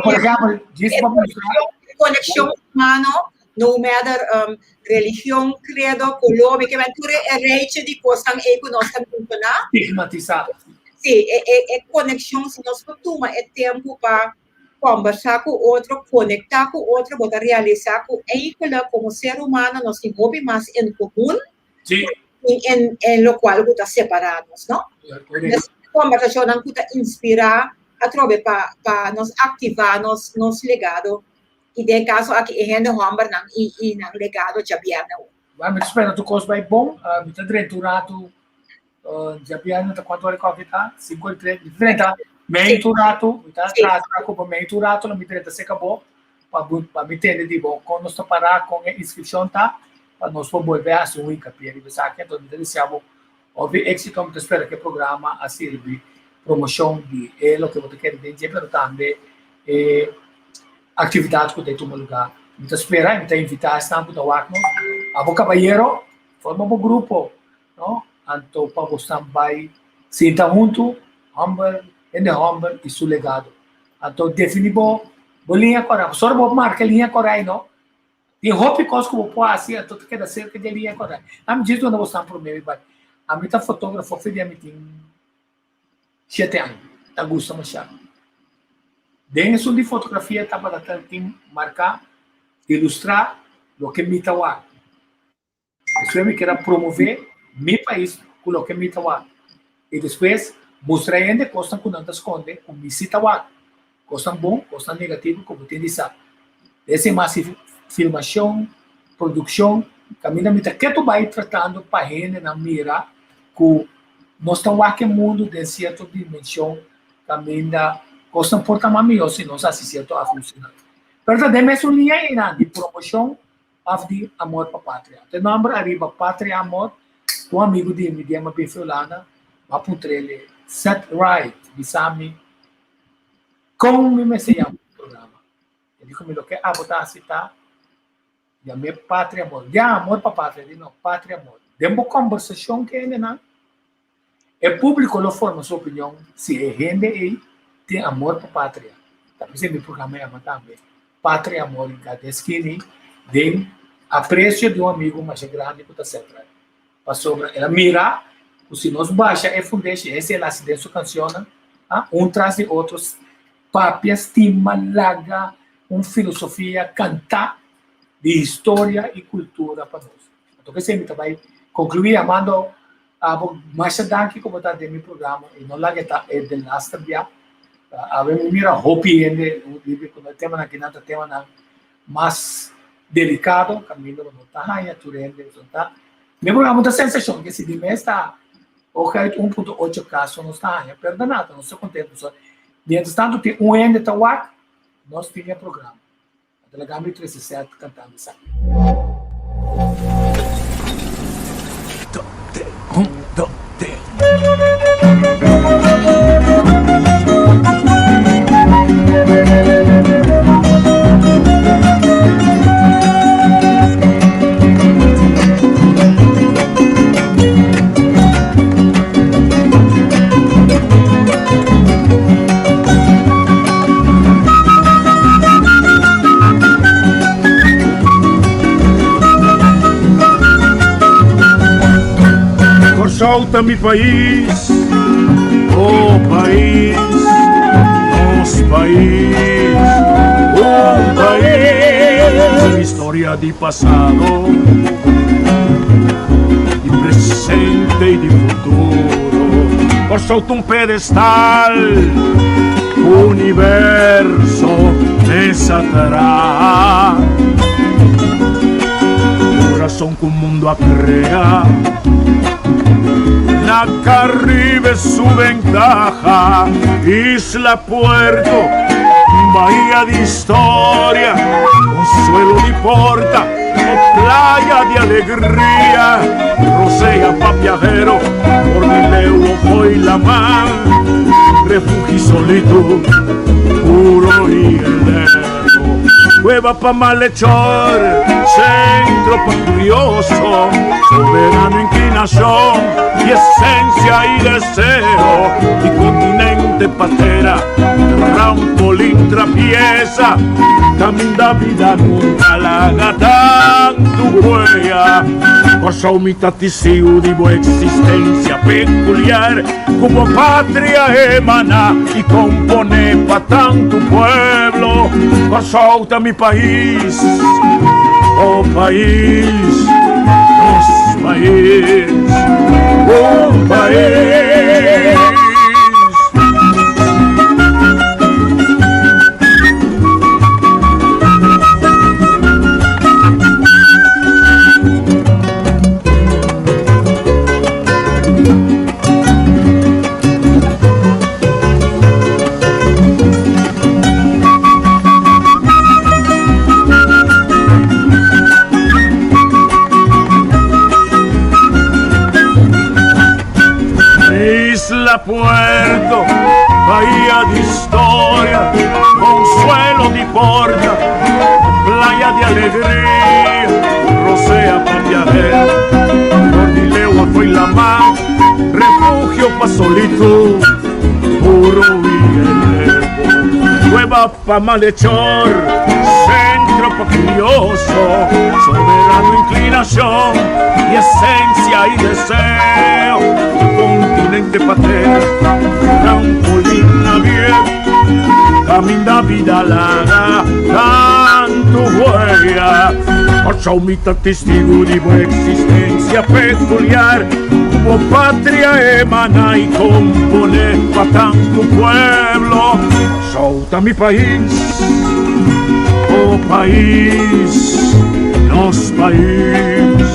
D: Por ehèmpel, djis pa mustra. Konekshon humano No matter religion, credo, color, mi ke men tur e rijtje di kosnan ei ku nos ta menshoná.
C: Stigmatisá.
D: Sí, e, e, e konekshon, si nos por tuma e tempu pa kòmbersá ku otro, konektá ku otro, bo ta realisá ku eigenlijk komo ser humano nos tin hopi mas en komun
C: Sí.
D: en, en, en lokual ku ta separá nos, no?
C: Korekto.
D: Kòmbersashonnan ku ta inspirá atrobe pa, pa nos aktivá nos, nos legado I den e kaso aki e hende hòmbernan i i nan legado djabièrnè awor.
C: Bueno, mi ta spera tur kos bai bon. Mi ta drenta un ratu djabièrnè ta kuantu ora e kòfi ta? Sinku i tres. Mi ta drenta mei tur ratu. Mi ta traha traha ku bo mei tur ratu lo mi drenta serka bo pa bo pa mi tende di bo kon nos ta pará, kon e inskripshon ta pa nos por bolbe hasi un hinkapié riba esaki. Anto mi ta desea bo hopi éksito. Mi ta spera ku e programa a sirbi promoshon di e loke bo ta kere den dje pero tambe e actividad cu ta tuma lugar. Mi ta spera y mi ta invita esnan cu ta wak nos, abo cabayero, forma bo grupo, no? Anto pa bosnan bay sinta hunto, homber, hende homber y su legado. Anto defini bo bo liña cora. Pasobra bo marca e liña cora ay no, tin hopi cos cu bo por haci anto ta keda cerca di e liña cora. Ami djis duna bosnan prome mi bay. Ami ta fotografo for di ami tin. Shete aña. Ta gusta masha. Den esun di fotografia tabata tin marká, ilustrá loke mi ta wak. Despues mi kier a promové mi pais ku loke mi ta wak. I despues mustra hende kosnan ku nan ta skonde ku mi si ta wak. Kosnan bon, kosnan negativo ku bo tin di sa. Esei mas si filmashon, produkshon, kaminda mi ta ketu bai tratando pa hendenan mira ku nos ta wak e mundu den sierto dimenshon kaminda kosnan por ta mas mihó si nos hasi sierto ahustenan. Pero ta den mesun liña einan di promoshon òf di amor pa patria. Te nòmber ariba Patria Amor, un amigu di mi di MB Fulana, m'a puntr'el, Set right, bisa mi kon mi mester yama e programa. E di ku mi loke abo ta hasi ta yam'é Patria Amor. Ya, amor pa patria, di no, Patria Amor. Den bo kòmbersashon ku e hendenan, E públiko lo forma su opinion si e hende ei tin amor pa patria. Ta p'esei mi programa yama tambe Patria Amor in Cada Esquina den apresio di un amigu masha grandi ku ta Cetra. Pasobra el a mira ku si nos basha e fundeshi, esei el hasi den su kansionnan, un tras di otro, papia, stima, laga un filosofia kantá di historia i kultura pa nos. Anto p'esei mi ta bai konkluí yamando Abo masha danki ku bo ta den mi programa i no laga e ta e de laster bia. Awe mi mira hopi hende riba ku no e temanan kinan ta temanan mas delikado kaminda bo no ta haña tur hende pasobra ta mi programa ta sensashon ke si di mes ta hooguit 1.8 kaso nos ta haña pero ta nada nos ta kontento pasobra mientras tanto tin un hende ta wak nos tin e programa. A laga mi trese sèt kantando esaki.
E: Kòrsou ta mi pais, oh pais, nos pais, un pais. Historia di pasado, di presente i di futuro. Kòrsou ta un pedestal, universo mesa traha. Kurason ku mundu a krea, na Karibe su bentaha. Isla Puerto, bahia di historia, consuelo di porta, o playa di alegria, rosea pa viajero, por di leu o fo'i laman, refugio y solitud, puro y eterno. Cueva pa malhechor, centro pa curioso, soberano inclinación y esencia y deseo, y continente patera, trampolín trapieza, caminda vida nunca laga tantu huella. Kòrsou mi ta tisiu di bo existencia peculiar, ku bo patria emana i kompone pa tantu pueblo. Kòrsou ta mi pais, bo pais, nos pais, un pais. Isla Puerto, bahía de historia, consuelo di porta, playa de alegría, rosea pa viajero, por di legua foi la mar, refugio pa solitud, puro y eterno, cueva pa malhechor, centro pa curioso, soberano inclinación y esencia y deseo, continente patera, trampolín naviero. Kaminda bida laga tantu huella. Kòrsou mi ta testigu di bo eksistensia pekuliar, ku bo patria emaná i komponé pa tantu pueblo. Kòrsou ta mi pais, bo pais, nos pais.